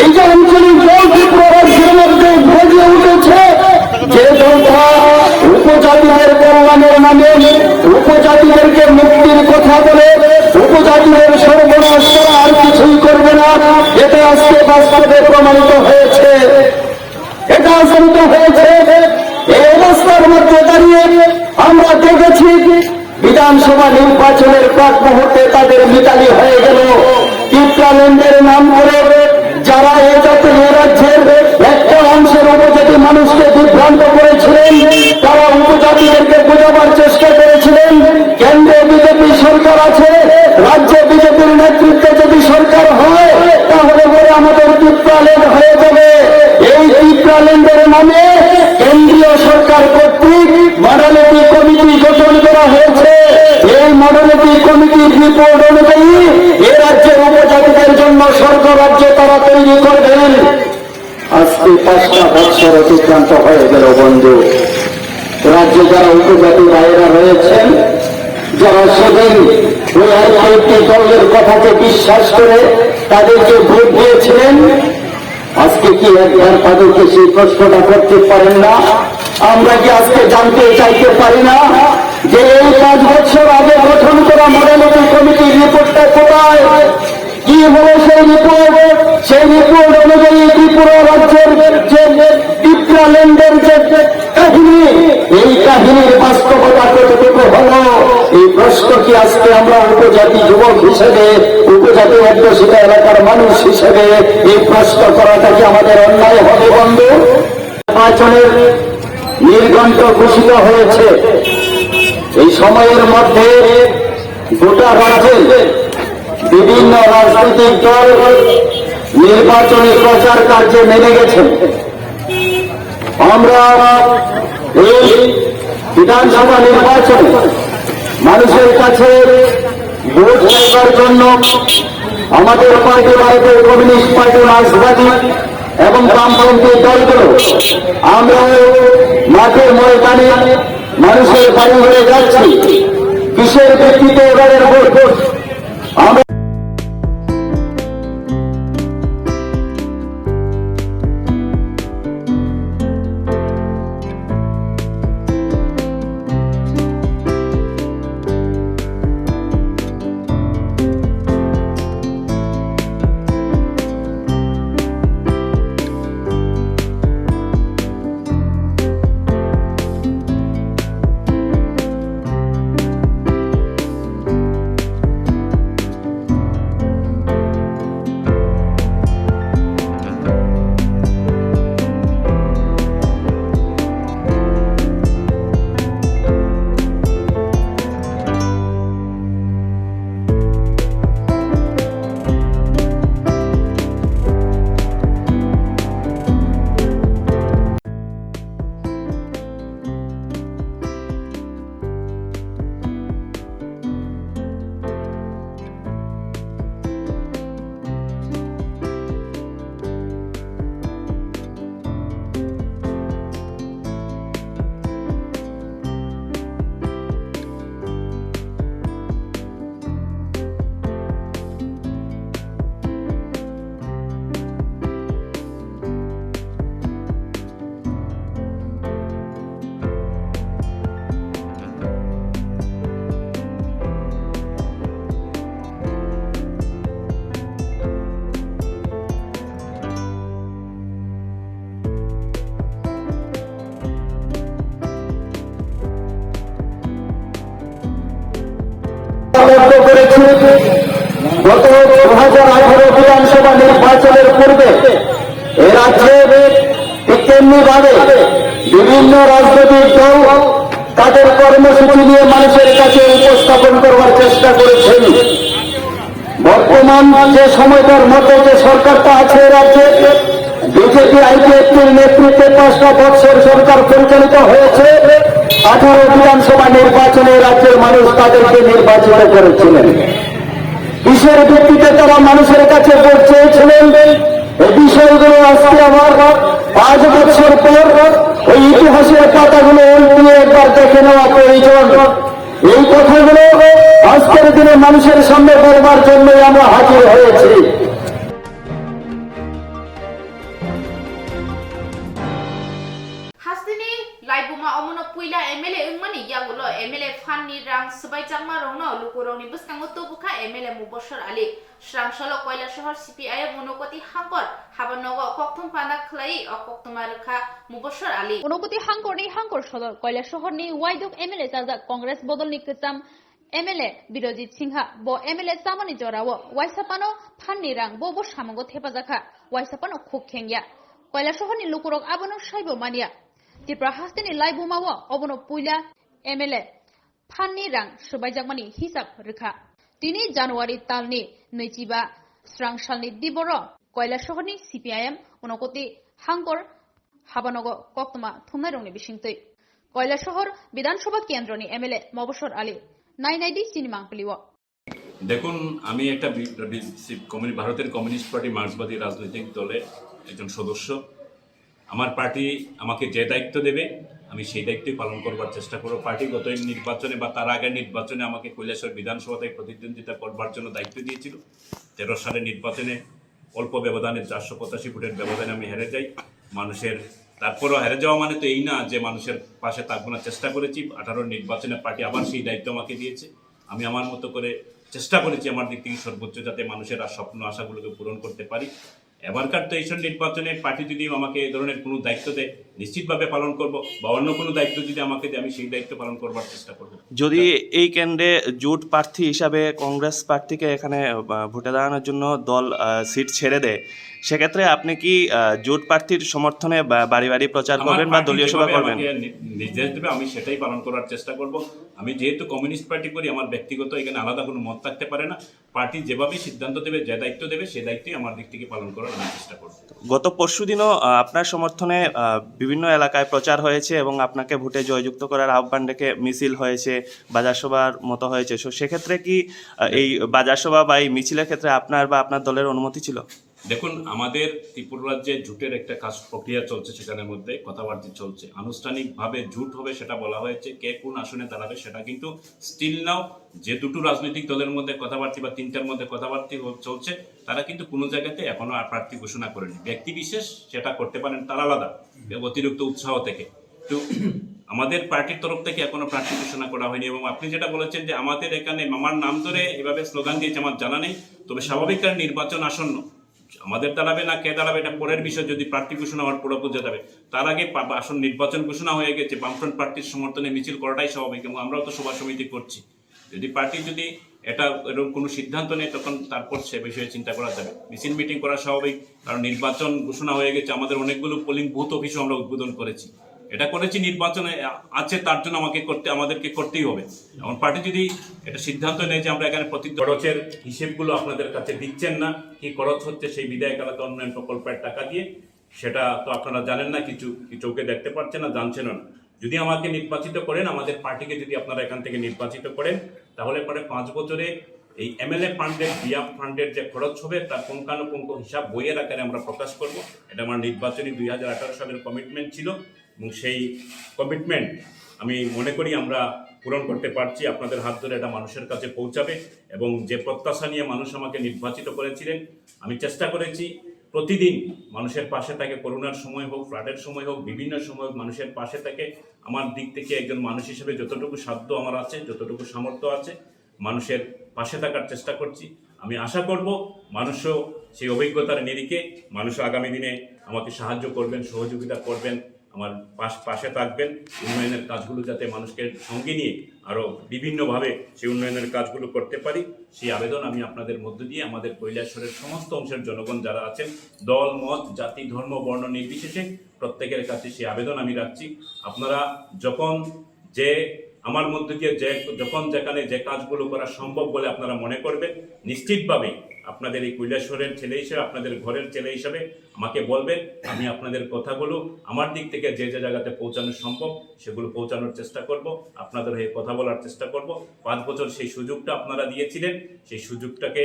এই যে আঞ্চলিক দল ত্রিপুরা রাজ্যের মধ্যে গড়ে উঠেছে, যে দলটা উপজাতিদের কল্যাণের নামে, উপজাতিদেরকে মুক্তির কথা বলে, উপজাতিদের সর্বনাশ করা আর কিছুই করবে না, এটা আজকে বাস্তবে প্রমাণিত হয়েছে। এটা আচরিত হয়েছে। এই অবস্থার মধ্যে দাঁড়িয়ে আমরা দেখেছি, বিধানসভা নির্বাচনের প্রাক মুহূর্তে তাদের মিতালি হয়ে গেল। টিপ্রাল্যান্ডের নাম করে যারা এই জাতীয় রাজ্যের একটা অংশের উপজাতি মানুষকে বিভ্রান্ত করেছিলেন, তারা উপজাতিদেরকে বোঝাবার চেষ্টা করেছিলেন, কেন্দ্রে বিজেপি সরকার আছে, রাজ্যে বিজেপির নেতৃত্বে যদি সরকার হয়, তাহলে পরে আমাদের টিপ্রাল্যান্ড হয়ে যাবে। এই টিপ্রাল্যান্ডের নামে কেন্দ্রীয় সরকার কর্তৃক মডালিটি কমিটি গঠন করা হয়েছে। এই মডালিটি কমিটির রিপোর্ট অনুযায়ী এ রাজ্যের উপজাতিদের জন্য স্বর্গ রাজ্য তারা তৈরি করবেন। আজকে পাঁচটা বছর অতিক্রান্ত হয়ে গেল বন্ধু। রাজ্যে যারা উপজাতি ভাইয়েরা রয়েছেন, যারা সেদিন ওই আইপিএফটি দলের কথাকে বিশ্বাস করে তাদেরকে ভোট দিয়েছিলেন, আজকে কি একবার তাদেরকে সেই প্রশ্নটা করতে পারেন না? আমরা কি আজকে জানতে চাইতে পারি না যে এই পাঁচ বছর আগে গঠন করা মডেলিটি কমিটির রিপোর্টটা কোথায়? কি হলো সেই রিপোর্ট? সেই রিপোর্ট অনুযায়ী ত্রিপুরা রাজ্যের যে টিপ্রাল্যান্ডের যে কাহিনী, এই কাহিনীর বাস্তবতা কতটুকু হলো? এই প্রশ্ন কি আজকে আমরা উপজাতি যুবক হিসেবে, উপজাতি অধ্যুষিত এলাকার মানুষ হিসেবে এই প্রশ্ন করাটা কি আমাদের অন্যায় হবে বন্ধু? নির্বাচনের নির্ঘণ্ট ঘোষিত হয়েছে। এই সময়ের মধ্যে গোটা রাজ্যে বিভিন্ন রাজনৈতিক দল নির্বাচনী প্রচার কার্যে নেমে গেছেন। আমরা এই বিধানসভা নির্বাচনে মানুষের কাছে ভোট চাইবার জন্য আমাদের পার্টি, ভারতের কমিউনিস্ট পার্টি, মার্ক্সবাদী এবং বামপন্থী দলগুলো, আমরা মাঠে ময়দানে মানুষের বাড়ি ঘরে যাচ্ছি। কিসের ভিত্তিতে এবারের ভোট? আমরা লক্ষ্য করেছি, গত দু হাজার আঠারো বিধানসভা নির্বাচনের পূর্বে এ রাজ্যে ঠিক তেমনি ভাবে বিভিন্ন রাজনৈতিক দল তাদের কর্মসূচি নিয়ে মানুষের কাছে উপস্থাপন করবার চেষ্টা করেছেন। বর্তমান যে সময়টার মধ্যে যে সরকারটা আছে রাজ্যে, বিজেপি আইপিএফটির নেতৃত্বে পাঁচটা বৎসর সরকার পরিচালিত হয়েছে। আঠারো বিধানসভা নির্বাচনে রাজ্যের মানুষ তাদেরকে নির্বাচিত করেছিলেন। কিসের ভিত্তিতে তারা মানুষের কাছে ভোট চেয়েছিলেন? এই বিষয়গুলো আজকে আবার পাঁচ বছর পর ওই ইতিহাসের পাতাগুলো উল্টিয়ে একবার দেখে নেওয়া প্রয়োজন। এই কথাগুলো আজকের দিনে মানুষের সামনে বলবার জন্যই আমরা হাজির হয়েছি। Hasteni laibuma omono puila M L A wngmani yagulo M L A phanni rang swbaijakma rokno lukurokni bwskango tubukha M L A Mubashir Ali. Srangsalo Koilasahar C P I M Unokoti Hangkor habanogo kokthum panda khlai o koktwma rwkha Mubashir Ali. Unokoti Hangkorni Hangkor Sodor Koilasahorni Waiduk M L A chajak Congress bodolni kwcham M L A Birojit Singha bo M L A chamani jorao waisa phano phanni rang bo bo samungo thepajakha, waisa phano khuk khengya. Koilasahorni lukurok abono saibo manya. Tripura hasteni laibumao obono puila M L A phanni rang swbaijakmani hisab rwkha. Tini January talni nwichiba srangsalni diboro Koilasahorni C P I M Unokoti Hangkor habanogo koktwma thumnairokni bisingtwi Koilasahar Bidhan Sabha kendroni M L A Mobashor Ali nai naidi chini mangpilio. দেখুন, আমি একটা B-, B-, C-, কমিউনি-, ভারতের communist party মার্ক্সবাদী রাজনৈতিক দলের একজন সদস্য। আমার পার্টি আমাকে যে দায়িত্ব দেবে, আমি সেই দায়িত্বই পালন করবার চেষ্টা করব। পার্টি গত নির্বাচনে বা তার আগের নির্বাচনে আমাকে কৈলাসহর বিধানসভা থেকে প্রতিদ্বন্দ্বিতা করবার জন্য দায়িত্ব দিয়েছিল। তেরো সালের নির্বাচনে অল্প ব্যবধানে, চারশো পঁচাশি ভোটের ব্যবধানে আমি হেরে যাই। মানুষের, তারপরও হেরে যাওয়া মানে তো এই না যে মানুষের পাশে থাকবো না, চেষ্টা করেছি। আঠারোর নির্বাচনে পার্টি আবার সেই দায়িত্ব আমাকে দিয়েছে। আমি আমার মতো করে চেষ্টা করেছি আমার দিক থেকে সর্বোচ্চ, যাতে মানুষের আর স্বপ্ন আশাগুলোকে পূরণ করতে পারি। এবারকার তো এইসব নির্বাচনে পার্টি যদি আমাকে এই ধরনের কোনো দায়িত্ব দেয়, নিশ্চিতভাবে পালন করব, বা অন্য কোনো দায়িত্ব যদি আমাকে দেয়, আমি সেই দায়িত্ব পালন করবার চেষ্টা করব। যদি এই কেন্দ্রে জোট প্রার্থী হিসাবে কংগ্রেস প্রার্থীকে এখানে, আহ, ভোটে দাঁড়ানোর জন্য দল, আহ, সিট ছেড়ে দেয়, সেক্ষেত্রে আপনি কি, আহ, জোট প্রার্থীর সমর্থনে বা-, বাড়ি বাড়ি প্রচার আমার করবেন বা পার্টি দলীয় সভা যেভাবে করবেন? আমাকে নি-, নির্দেশ দেবে, আমি সেটাই পালন করার চেষ্টা করব। আমি যেহেতু কমিউনিস্ট পার্টি করি, আমার ব্যক্তিগত এখানে আলাদা কোনো মত থাকতে পারে না। পার্টি যেভাবে সিদ্ধান্ত দেবে, যে দায়িত্ব দেবে, সেই দায়িত্বই আমার দিক থেকে পালন করার আমি চেষ্টা করব। গত পরশুদিনও, আহ, আপনার সমর্থনে, আহ, বিভিন্ন এলাকায় প্রচার হয়েছে এবং আপনাকে ভোটে জয়যুক্ত করার আহ্বান রেখে মিছিল হয়েছে, বাজার সভার মতো হয়েছে। So, সেক্ষেত্রে কি, আহ, এই বাজার সভা বা এই মিছিলের ক্ষেত্রে আপনার বা আপনার দলের অনুমতি ছিল? দেখুন, আমাদের ত্রিপুরা রাজ্যে জোটের একটা কাজ প্রক্রিয়া চলছে, সেখানের মধ্যে কথাবার্তা চলছে। আনুষ্ঠানিকভাবে জোট হবে সেটা বলা হয়েছে, কে কোন আসনে দাঁড়াবে সেটা কিন্তু still now যে দুটো রাজনৈতিক দলের মধ্যে কথাবার্তা বা তিনটার মধ্যে কথাবার্তা হ-, চলছে, তারা কিন্তু কোনো জায়গাতে এখনো আর প্রার্থী ঘোষণা করেনি। ব্যক্তি বিশেষ সেটা করতে পারেন, তার আলাদা, অতিরিক্ত উৎসাহ থেকে। তো আমাদের পার্টির তরফ থেকে এখনো প্রার্থী ঘোষণা করা হয়নি। এবং আপনি যেটা বলেছেন যে আমাদের এখানে আমার নাম ধরে এভাবে স্লোগান দিয়েছে, আমার জানা নেই। তবে স্বাভাবিক কারণে নির্বাচন আসন্ন, আমাদের দাঁড়াবে না কে দাঁড়াবে, এটা পরের বিষয়। যদি প্রার্থী ঘোষণা হওয়ার পরে বোঝা যাবে, তার আগে পা-, আসন নির্বাচন ঘোষণা হয়ে গেছে, বামফ্রন্ট প্রার্থীর সমর্থনে মিছিল করাটাই স্বাভাবিক, এবং আমরাও তো সভা সমিতি করছি। যদি পার্টি যদি এটা, এরকম কোনো সিদ্ধান্ত নেয়, তখন তারপর সে বিষয়ে চিন্তা করা যাবে। মিছিল মিটিং করা স্বাভাবিক, কারণ নির্বাচন ঘোষণা হয়ে গেছে। আমাদের অনেকগুলো পোলিং বুথ অফিসও আমরা উদ্বোধন করেছি। এটা করেছি নির্বাচনে আ-, আছে, তার জন্য আমাকে করতে, আমাদেরকে করতেই হবে। এখন পার্টি যদি এটা সিদ্ধান্ত নেয় যে আমরা এখানে প্রতি খরচের হিসেবগুলো আপনাদের কাছে দিচ্ছেন না, কি খরচ হচ্ছে সেই বিধায়ক এলাকা উন্নয়ন প্রকল্পের টাকা দিয়ে, সেটা তো আপনারা জানেন না, কিছু কি চোখে দেখতে পাচ্ছেন না, জানছেনও না। যদি আমাকে নির্বাচিত করেন, আমাদের পার্টিকে যদি আপনারা এখান থেকে নির্বাচিত করেন, তাহলে পরে পাঁচ বছরে এই এমএলএ ফান্ডের, বিয়াম ফান্ডের যে খরচ হবে, তার পুঙ্খানুপুঙ্খ হিসাব বইয়ের আকারে আমরা প্রকাশ করব। এটা আমার নির্বাচনী দুই হাজার আঠারো সালের কমিটমেন্ট ছিল, এবং সেই কমিটমেন্ট আমি মনে করি আমরা পূরণ করতে পারছি। আপনাদের হাত ধরে এটা মানুষের কাছে পৌঁছাবে, এবং যে প্রত্যাশা নিয়ে মানুষ আমাকে নির্বাচিত করেছিলেন, আমি চেষ্টা করেছি প্রতিদিন মানুষের পাশে থাকে, করোনার সময় হোক, ফ্লাডের সময় হোক, বিভিন্ন সময় হোক মানুষের পাশে থাকে। আমার দিক থেকে একজন মানুষ হিসেবে যতটুকু সাধ্য আমার আছে, যতটুকু সামর্থ্য আছে, মানুষের পাশে থাকার চেষ্টা করছি। আমি আশা করব মানুষও সেই অভিজ্ঞতার নিরিখে মানুষও আগামী দিনে আমাকে সাহায্য করবেন, সহযোগিতা করবেন, আমার পাশ-, পাশে থাকবেন। উন্নয়নের কাজগুলো যাতে মানুষকে সঙ্গে নিয়ে আরও বিভিন্নভাবে সেই উন্নয়নের কাজগুলো করতে পারি, সেই আবেদন আমি আপনাদের মধ্য দিয়ে আমাদের কৈলাসহরের সমস্ত অংশের জনগণ যারা আছেন, দল, মত, জাতি, ধর্ম, বর্ণ নির্বিশেষে প্রত্যেকের কাছে সেই আবেদন আমি রাখছি। আপনারা যখন যে আমার মধ্য দিয়ে যে, যখন যেখানে যে কাজগুলো করা সম্ভব বলে আপনারা মনে করবেন, নিশ্চিতভাবেই আপনাদের এই কৈলাসহরের ছেলে হিসেবে, আপনাদের ঘরের ছেলে হিসেবে আমাকে বলবেন। আমি আপনাদের কথাগুলো আমার দিক থেকে যে যে জায়গাতে পৌঁছানো সম্ভব সেগুলো পৌঁছানোর চেষ্টা করব, আপনাদের হয়ে কথা বলার চেষ্টা করব। পাঁচ বছর সেই সুযোগটা আপনারা দিয়েছিলেন, সেই সুযোগটাকে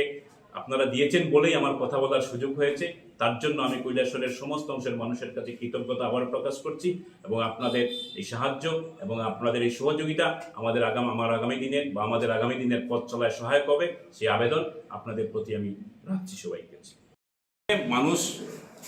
আপনারা দিয়েছেন বলেই আমার কথা বলার সুযোগ হয়েছে। তার জন্য আমি কৈলাসহরের সমস্ত অংশের মানুষের কাছে কৃতজ্ঞতা আবার প্রকাশ করছি এবং আপনাদের এই সাহায্য এবং আপনাদের এই সহযোগিতা আমাদের আগাম-, আমার আগামী দিনের বা আমাদের আগামী দিনের পথ চলায় সহায়ক হবে, সেই আবেদন আপনাদের প্রতি আমি রাখছি সবাইর কাছে। মানুষ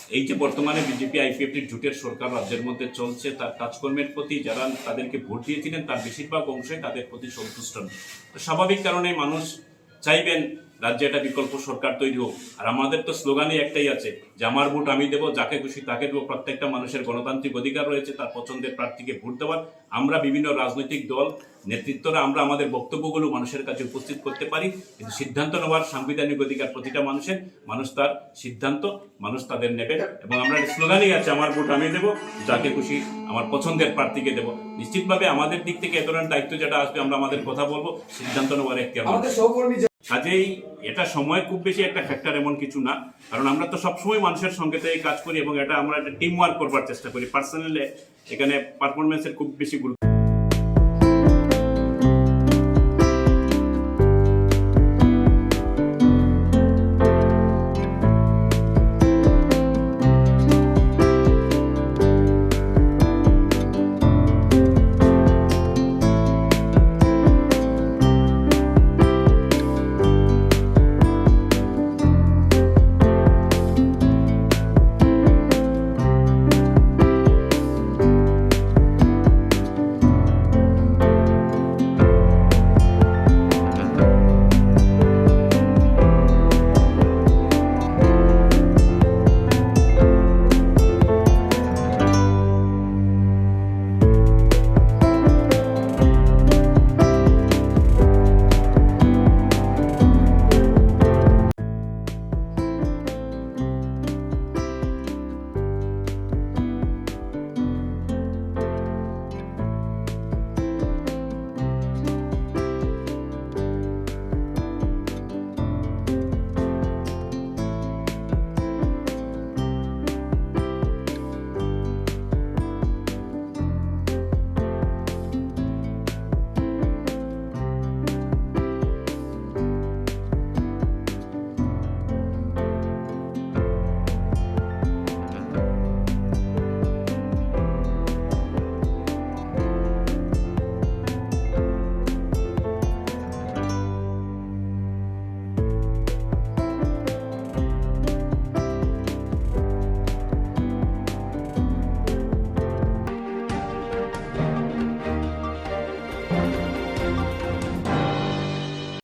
এই যে বর্তমানে বিজেপি আইপিএফটি জোটের সরকার রাজ্যের মধ্যে চলছে, তার কাজকর্মের প্রতি যারা তাদেরকে ভোট দিয়েছিলেন, তার বেশিরভাগ অংশই তাদের প্রতি সন্তুষ্ট নয়। তো স্বাভাবিক কারণে মানুষ চাইবেন রাজ্যে একটা বিকল্প সরকার তৈরি হোক। আর আমাদের তো স্লোগানই একটাই আছে যে, "আমার ভোট আমি দেবো, যাকে খুশি তাকে দেবো।" প্রত্যেকটা মানুষের গণতান্ত্রিক অধিকার রয়েছে তার পছন্দের প্রার্থীকে ভোট দেওয়ার। আমরা বিভিন্ন রাজনৈতিক দল, নেতৃত্বরা আমরা আমাদের বক্তব্যগুলো মানুষের কাছে উপস্থিত করতে পারি, কিন্তু সিদ্ধান্ত নেওয়ার সাংবিধানিক অধিকার প্রতিটা মানুষের। মানুষ তার সিদ্ধান্ত, মানুষ তাদের নেবে। এবং আমরা স্লোগানই আছে, "আমার ভোট আমি দেবো, যাকে খুশি আমার পছন্দের প্রার্থীকে দেবো।" নিশ্চিতভাবে আমাদের দিক থেকে এ ধরনের দায়িত্ব যেটা আসবে, আমরা আমাদের কথা বলবো, সিদ্ধান্ত নেওয়ার এখতিয়ার আমাদের রয়েছে। সহকর্মী যে কাজেই এটা সময় খুব বেশি একটা ফ্যাক্টর এমন কিছু না, কারণ আমরা তো সবসময় মানুষের সঙ্গে তো এই কাজ করি এবং এটা আমরা একটা টিম ওয়ার্ক করবার চেষ্টা করি। পার্সোনালি এখানে পারফরমেন্সের খুব বেশি গুরুত্ব।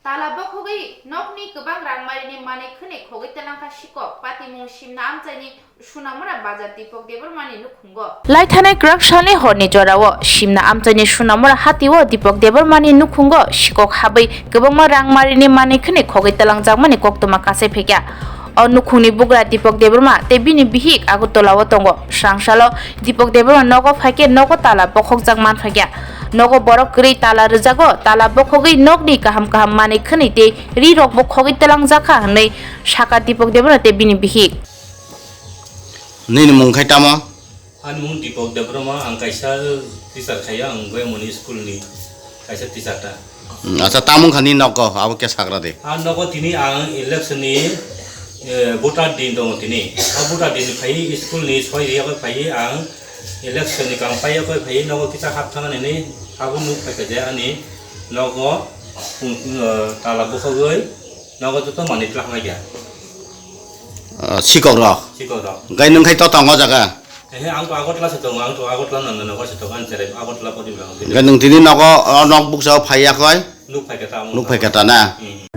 Tala bokhogwi nokni kwbang rangmarini manwi khwnwi khogwi twlangkha sikok, patimung Simna amchaini Sunamura bazar Dipok Debbarmani nukhungo. Laithanai kwrak salni horni jorao Simna amchaini Sunamura hatio Dipok Debbarmani nukhungo sikok habwi kwbangma rangmarini manwi khwnwi khogwi twlangjakmani koktwma kasai phaikha. O nukhungni bugra Dipok Debbarma tei bini bihik Agartala-o tongo. Srangsalo Dipok Debbarma nogo phaikhe nogo tala bokhokjak manphaikha. Nogo borok kwrwi tala rwjago, tala bokhogwi nokni kaham kaham manwi khwnwi tei ri rokbo khogwi twlangjakha hwnwi sakha Dipok Debbarma tei bini bihik. Nini mung khai tamo? Ani mung Dipok Debbarma, ang kaisa teacher khaio, ang Goyamoni school ni kaisa teacher ta. Hmm, acha, tamung kha ni nogo, abo khe sagra de. A nogo tini ang election ni, eh, voter din tongo tini. A voter din phai school ni soi riya koi phai ang election ni kam pai koi phai nogo kisa hap thang ani ni abo nuk phai kha je ani nogo, eh, tala bukhogwi nogo joto manwi twlak mai kha. Ah, sikok rok. Sikok rok. Gai nung khai to tongo jaga. Ehe, ang to Agartala se tongo, ang to Agartala nang nang se tongo, ang cherai Agartala podi bang. Hingke nwng tini nogo, o nok buksa o phai ya koi? Nuk phai khe ta, nuk phai khe ta na? Hmm.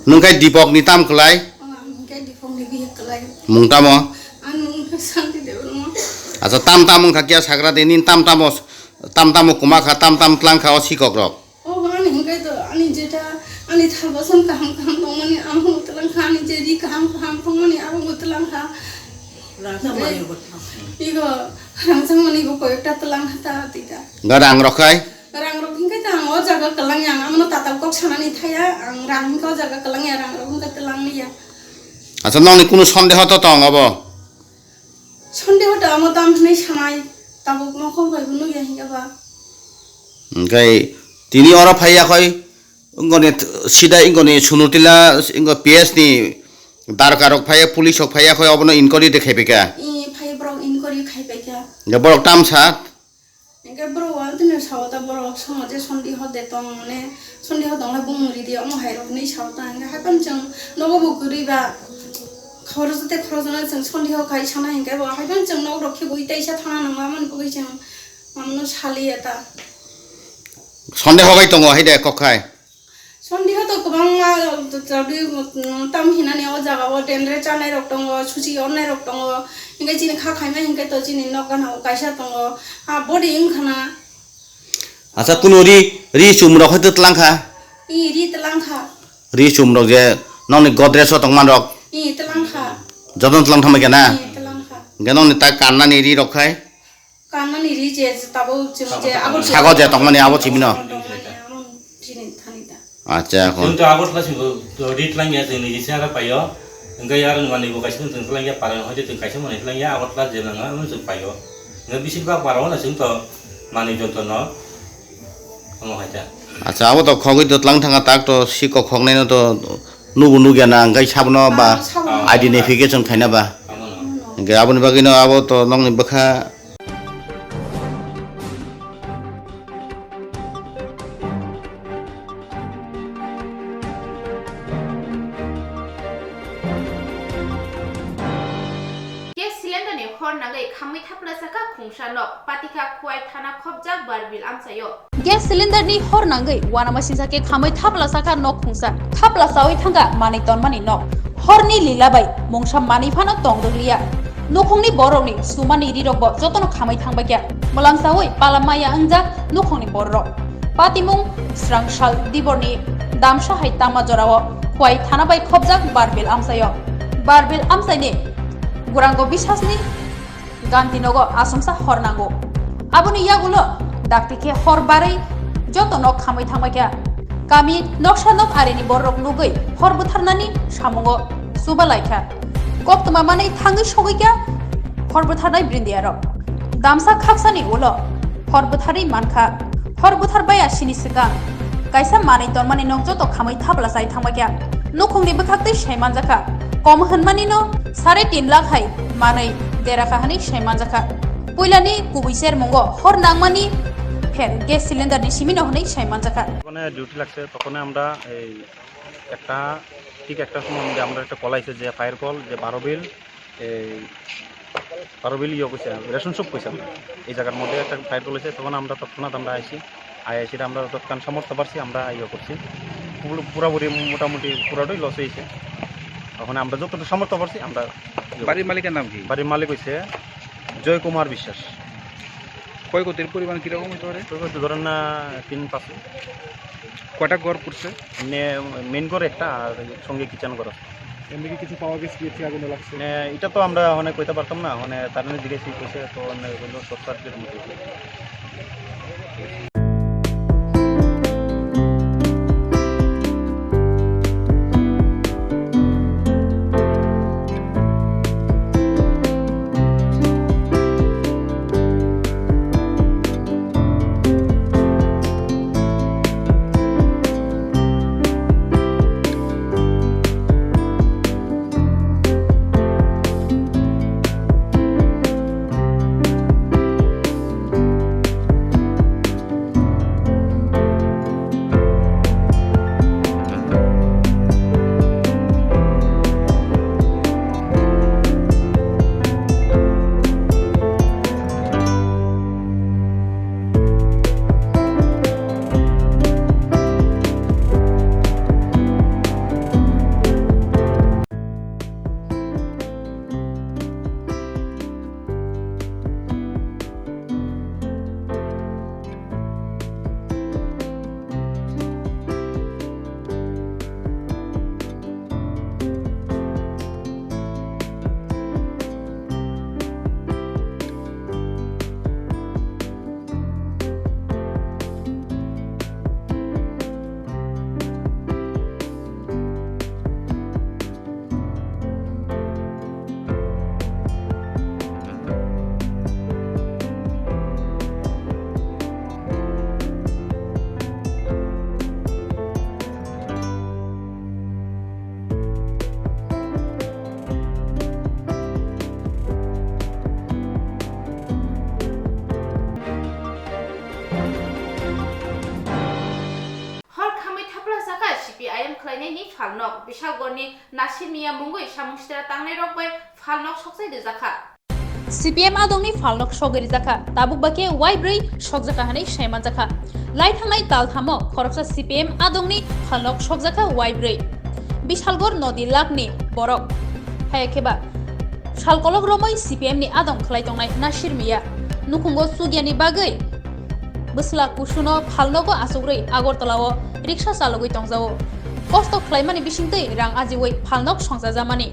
Nwng khe Dipok ni tam kwlai? Oh, ang hwnkhe Dipok ni bihik kwlai. Mung tamo? Ani mung khe Santi Debbarma. Acha, tam tam wngkha kiya sagra de, nini tam tamo, tam tamo kwma kha, tam tam tlang kha o sikok rok. Oh, ani hwnkhe to, ani jeta, ani thalbasan kaham kaham tongmani, amo twlang kha, ani je ri kaham kaham tongmani, abo twlang kha. Rangchak mani bo. Igo, rangchak mani bo koyekta twlang kha ta, tita. Ga rang rok khai? Rang rok hwnkhe ta ang o jaga kwlangya, ang amono tatal kok sanani thaya, ang rang hwnkhe o jaga kwlangya, rang rok hwnkhe twlang liya. Acha, nokni kunu sondeho to tong obo? Sondeho to amo tam hwnwi sanai, tabuk nokhor bai bo nukya hwnkhe ba. Hwnkhe tini oro phaiya khoi, wngoni th-, sida wngoni Sunutila, wngko P S ni darka rok phaiya, police rok phaiya khoi, obono inquiry de khaipaikha. I phai borok inquiry khaipaikha. Hwnkhe borok tamsa? Hwnkhe borok wal tini sao ta borok somo je sondeho de tong mane, sondeho tong le bumung ridi omo hai rok hinwi sao ta, hwnkhe haiphano chwng nogo bo kwrwi ba khoroksa tei khoroksa no chwng sondeho khai sana hwnkhe bo haiphano chwng nok rok khe bui teisa thana nangma mani bagwi chwng. Mamano saliya ta. Sondeho bai tongo hai de kok khai. Sondeho to kwbangma, todi, tam hinani o jaga o dendre chanai rok tongo, suchi onnai rok tongo. Hingke chini kha khaima hingke to chini nok gana o kaisa tongo. Ha body wngkha na. Acha, kuno ri, ri chum rok hai to tlang kha? I ri tlang kha. Ri chum rok je nokni Godrej o tongma rok? I tlang kha. Jotono tlang thamai khe na? I tlang kha. Hingke nokni ta kannani ri rok khai? Kannani ri je tabuk chwng je abo sago je tongmani abo chimino. Tongmani abo chini thani ta. Acha, chwng to Agartala singo to ri tlang ya, chwng niji se ara paio. Hingke aro manwi bo kaisa chwng tlang ya, para hoi de chwng kaisa manwi tlang ya, Agartala je nang abo chwng paio. Hingke bising ba para na chwng to manwi joto no. Omo hai ta. Acha, abo to khogwi to tlang thanga tak to sikok khoknai no to nubu nugya na, hingke sabono ba. Ah, sabo. Identification khaina ba. Amo no. Hingke aboni bagwi no abo to nokni bwkha. Gas cylinder ni hor nangwi khamwi thaplasakha khungsa nok, patikha Khowai thana khopjak Barbil amchaio. Gas cylinder ni hor nangwi uanama singsa khe khamwi thaplasakha nok khungsa. Thaplasawi thangkha manwi tonmani nok. Horni lila bai mungsa manwi phano tong rwliya. Nukhungni borokni sumani rirokbo jotono khamwi thangbaikha. Mwlamsawi pala maya wngjak nukhungni bororok. Patimung srang sal diborni damsa hai tama jorao Khowai thana bai khopjak Barbil amchaio. Barbil amchaini Gurango bisasni Gantinogo asongsa hor nango. Aboni yagulo dakti khe hor barwi joto nok khamwi thangbaikha. Kami noksa nok arini bororok nugwi hor butharnani samungo chubalaikha. Koktwma manwi thangwi sogwikha hor butharnai brindiarok. Damsa khaksani ulo hor butharwi mankha. Hor buthar baya sini swkang kaisa manwi tonmani nok joto khamwi thapla chai thangbaikha. Nukhungni bwkhaktwi sai manjakha. Kom hwnmani no sare tin lakh hai manwi derakha hwnwi sai manjakha. Puilani kubui chermungo hor nangmani pher gas cylinder ni simino hwnwi sai manjakha. যখন ডিউটি লাগছে তখন আমরা এই একটা, ঠিক একটা সময় মধ্যে আমরা একটা কল আইছে যে ফায়ার কল, যে বারো বিল, এই বারো বিল ইয়ে কইছে, রেশন শপ কইছে আমরা। এই জায়গার মধ্যে একটা ফায়ার কল হয়েছে, তখন আমরা তৎক্ষণাৎ আমরা আইছি। আই আইসি আমরা তৎক্ষণ সামর্থ্য পারছি, আমরা ইয়ে করছি। পুরো, পুরাপুরি মোটামুটি পুরাটাই লস হয়েছে। এখন আমরা যতটুকু সামর্থ্য পারছি আমরা ইয়ে করছি। বাড়ির মালিকের নাম কি? বাড়ির মালিক হইছে জয় কুমার বিশ্বাস। ক্ষয়ক্ষতির পরিমাণ কিরকম হতে পারে? ক্ষয়ক্ষতি ধরেন না তিন পাঁচ। কয়টা ঘর পড়ছে? মে-, মেইন ঘর একটা আর সঙ্গে কিচেন ঘর আছে। এমনি কি কিছু পাওয়া গেছে কি আগুনে লাগছে? মানে, এটা তো আমরা মানে কইতে পারতাম না, মানে, তারা জিজ্ঞেস করছে, তো মানে, বললো, "শর্ট সার্কিটের মতো।" M khlainaini phalnok Bishalgorni Nasir Miya mungwi samung sitra tangnairok bai phalnok sokjai rijakha. C P M adongni phalnok sogwi rijakha, tabuk ba khe wai bwrwi sokjakha hwnwi saimanjakha. Lai thangnai tal thamo khoroksa C P M adongni phalnok sokjakha wai bwrwi. Bishalgor Nodi Lakni borok. Haya khe ba sal kolok romwi C P M ni adong khlai tongnai Nasir Miya nukhungo chugyani bagwi bwsla kusuno phalnogo achukrwi Agartala o riksa chalogwi tongjago. Kosto khlaimani bisingtwi rang ajiwi phalnok songchajamani.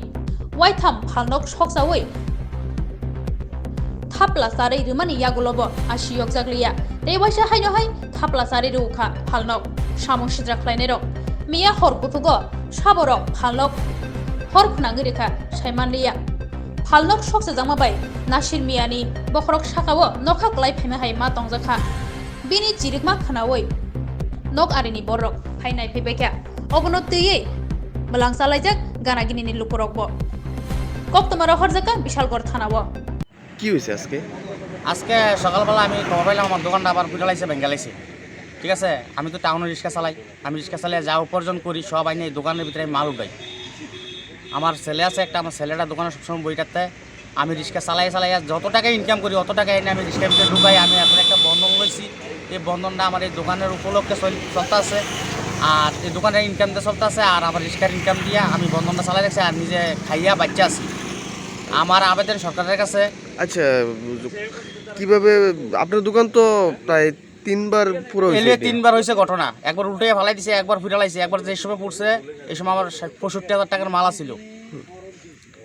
Waitham phalnok sokchawi thapla charwi rwmani yagulobo asi yokjakliya. Tei waisa haino hai thapla charwi rwkha phalnok. Samung sitra khlainairok miya hor kuthugo saborok phalnok hor khwnangwi rwkha saimanliya. Phalnok sokchajakma bai Nasir Miyani bokhorok sakao nokha klai phaima hai ma tongjakha. Bini chirikma khwnawi nok arini borok phai naiphaibaikha. Obono twiwi mwlang chalaijak gana ginini lukurokbo. Koktwma rohorjakha Bishalgor thanao. কি হয়েছে আজকে? আজকে সকালবেলা আমি খবর পাইলাম আমার দোকানটা আবার পুড়ে লাইছে, ভেঙে লাইছে। ঠিক আছে, আমি তো টাউনে রিক্সা চালাই, আমি রিক্সা চালিয়ে যা উপার্জন করি সব আইনে এই দোকানের ভিতরে আমি মাল উঠাই। আমার ছেলে আছে একটা, আমার ছেলেটা দোকানে সবসময় বই থাকতে আমি রিক্সা চালাই চালাই আর যত টাকা ইনকাম করি অত টাকা এনে আমি রিক্সার ভিতরে ঢুকাই। আমি এখন একটা বন্ধন লইছি, এই বন্ধনটা আমার এই দোকানের উপলক্ষে চল-, চলতে আছে। আর এই দোকানের ইনকাম দিয়ে চলতে আছে, আর আমার রিক্সার ইনকাম দিয়ে আমি বন্ধনটা চালাই রাখছি, আর নিজে খাইয়া বাচ্চা আছি। আমার আবেদন সরকারের কাছে। আচ্ছা, কিভাবে? আপনার দোকান তো প্রায় তিনবার পুরো হয়েছে এলিয়ে এটা। তিনবার হয়েছে ঘটনা, একবার উল্টে ফালাই দিছে, একবার ফুটালাইছে, একবার যে সময় পড়ছে এই সময় আমার ষাট পঁয়ষট্টি হাজার টাকার মাল আছিল,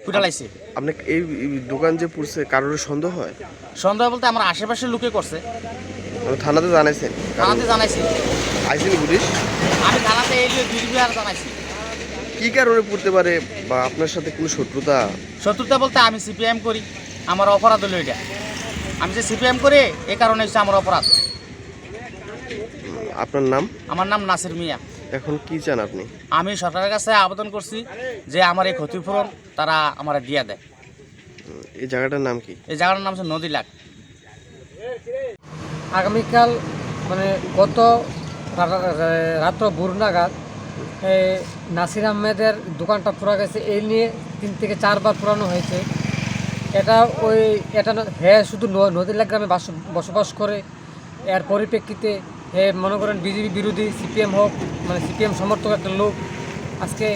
ফুটালাইছে। আপনি এই, এই দোকান যে পুড়ছে, কারোর সন্দেহ হয়? সন্দেহ বলতে আমার আশেপাশের লোকে করছে। মানে থানাতে জানাইছেন? থানাতে জানাইছি। আইসেনি পুলিশ? আমি থানাতে এই যে দুই দুইবার জানাইছি। কি কারণে পুড়তে পারে বা আপনার সাথে কোনো শত্রুতা? শত্রুতা বলতে আমি সিপিএম করি, আমার অপরাধ হলো এটা। আমি যে সিপিএম করি, এই কারণে হচ্ছে আমার অপরাধ। আপনার নাম? আমার নাম নাসির মিয়া। এখন কি চান আপনি? আমি সরকারের কাছে আবেদন করছি যে আমার এই ক্ষতিপূরণ তারা আমার দিয়ে দেয়। এই জায়গাটার নাম কি? এই জায়গাটার নাম হচ্ছে নদী লাগ। আগামীকাল, মানে, গত রা-, রা-, রাত্র ভোর নাগাদ এই নাসির আহমেদের দোকানটা পুড়ে গেছে। এই নিয়ে তিন থেকে চারবার পুড়ানো হয়েছে। এটা ওই, এটা ন-, হ্যাঁ, শুধু ন-, নদীলা গ্রামে বাস-, বসবাস করে। এর পরিপ্রেক্ষিতে, এ, মনে করেন, বিজেপি বিরোধী, সিপিএম হোক, মানে, সিপিএম সমর্থক একটা লোক আজকে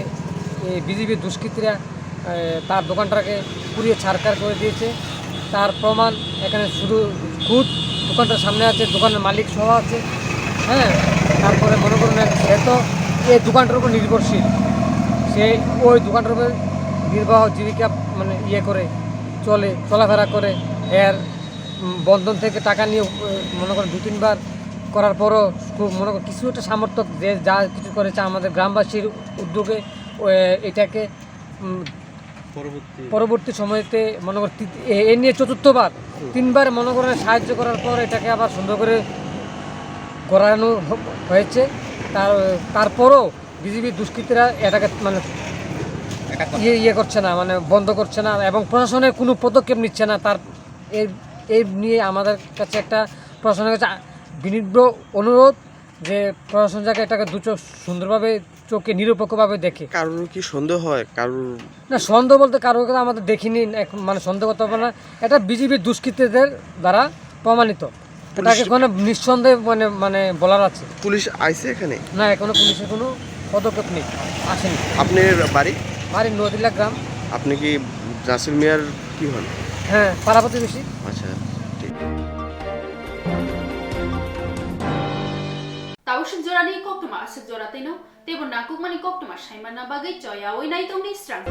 এই বিজেপির দুষ্কৃতীরা, এ, তার দোকানটাকে পুড়িয়ে ছারখার করে দিয়েছে। তার প্রমাণ এখানে শুধু খুদ দোকানটার সামনে আছে, দোকানের মালিক সহ আছে। হ্যাঁ, তারপরে মনে করুন, এক, সে তো এই দোকানটার উপর নির্ভরশীল, সে ওই দোকানটার উপর নির্বাহ জীবিকা, মানে, ইয়ে করে চলে, চলাফেরা করে। এর উম, বন্ধন থেকে টাকা নিয়ে, উম, মনে করেন, দু তিনবার করার পরও খুব, মনে করেন, কিছু একটা সমর্থক যে যা কিছু করেছে আমাদের গ্রামবাসীর উদ্যোগে, ও, এ, এটাকে, উম, পরবর্তী পরবর্তী সময়তে, মনে করেন, তি-, এ, এ নিয়ে চতুর্থবার, হুম। তিনবার, মনে করেন, সাহায্য করার পর এটাকে আবার সুন্দর করে গড়ানো হ-, হয়েছে। তার, তারপরও বিজেপি দুষ্কৃতীরা এটাকে, মানে, ইয়ে, ইয়ে করছে না, মানে, বন্ধ করছে না এবং প্রশাসনের কোনো পদক্ষেপ নিচ্ছে না। তার এই, এই নিয়ে আমাদের কাছে একটা, প্রশাসনের কাছে আ-, বিনীত অনুরোধ যে প্রশাসন যাতে এটাকে দু চোখ সুন্দরভাবে, চোখে নিরপেক্ষভাবে দেখে। কারোর কি সন্দেহ হয়? কারোর না, সন্দেহ বলতে কারোর কাছে আমাদের দেখিনি, এক-, মানে, সন্দেহ করতে হবে না, এটা বিজেপির দুষ্কৃতীদের দ্বারা প্রমাণিত। পুলিশ এটাকে কোনো নিঃসন্দেহে, মানে, মানে, বলার আছে। পুলিশ আইছে এখানে? না, এখনো পুলিশের কোনো পদক্ষেপ নেই, আসেনি। আপনার বাড়ি? বাড়ি নদিলা গ্রাম। আপনি কি নাসির মিয়ার কি হন? হ্যাঁ, পাড়া প্রতিবেশী। আচ্ছা, ঠিক। Taushik jorani koktwma aswk jora twino teibo nangkukmani koktwma saimanna bagwi choyaui naitongni srang.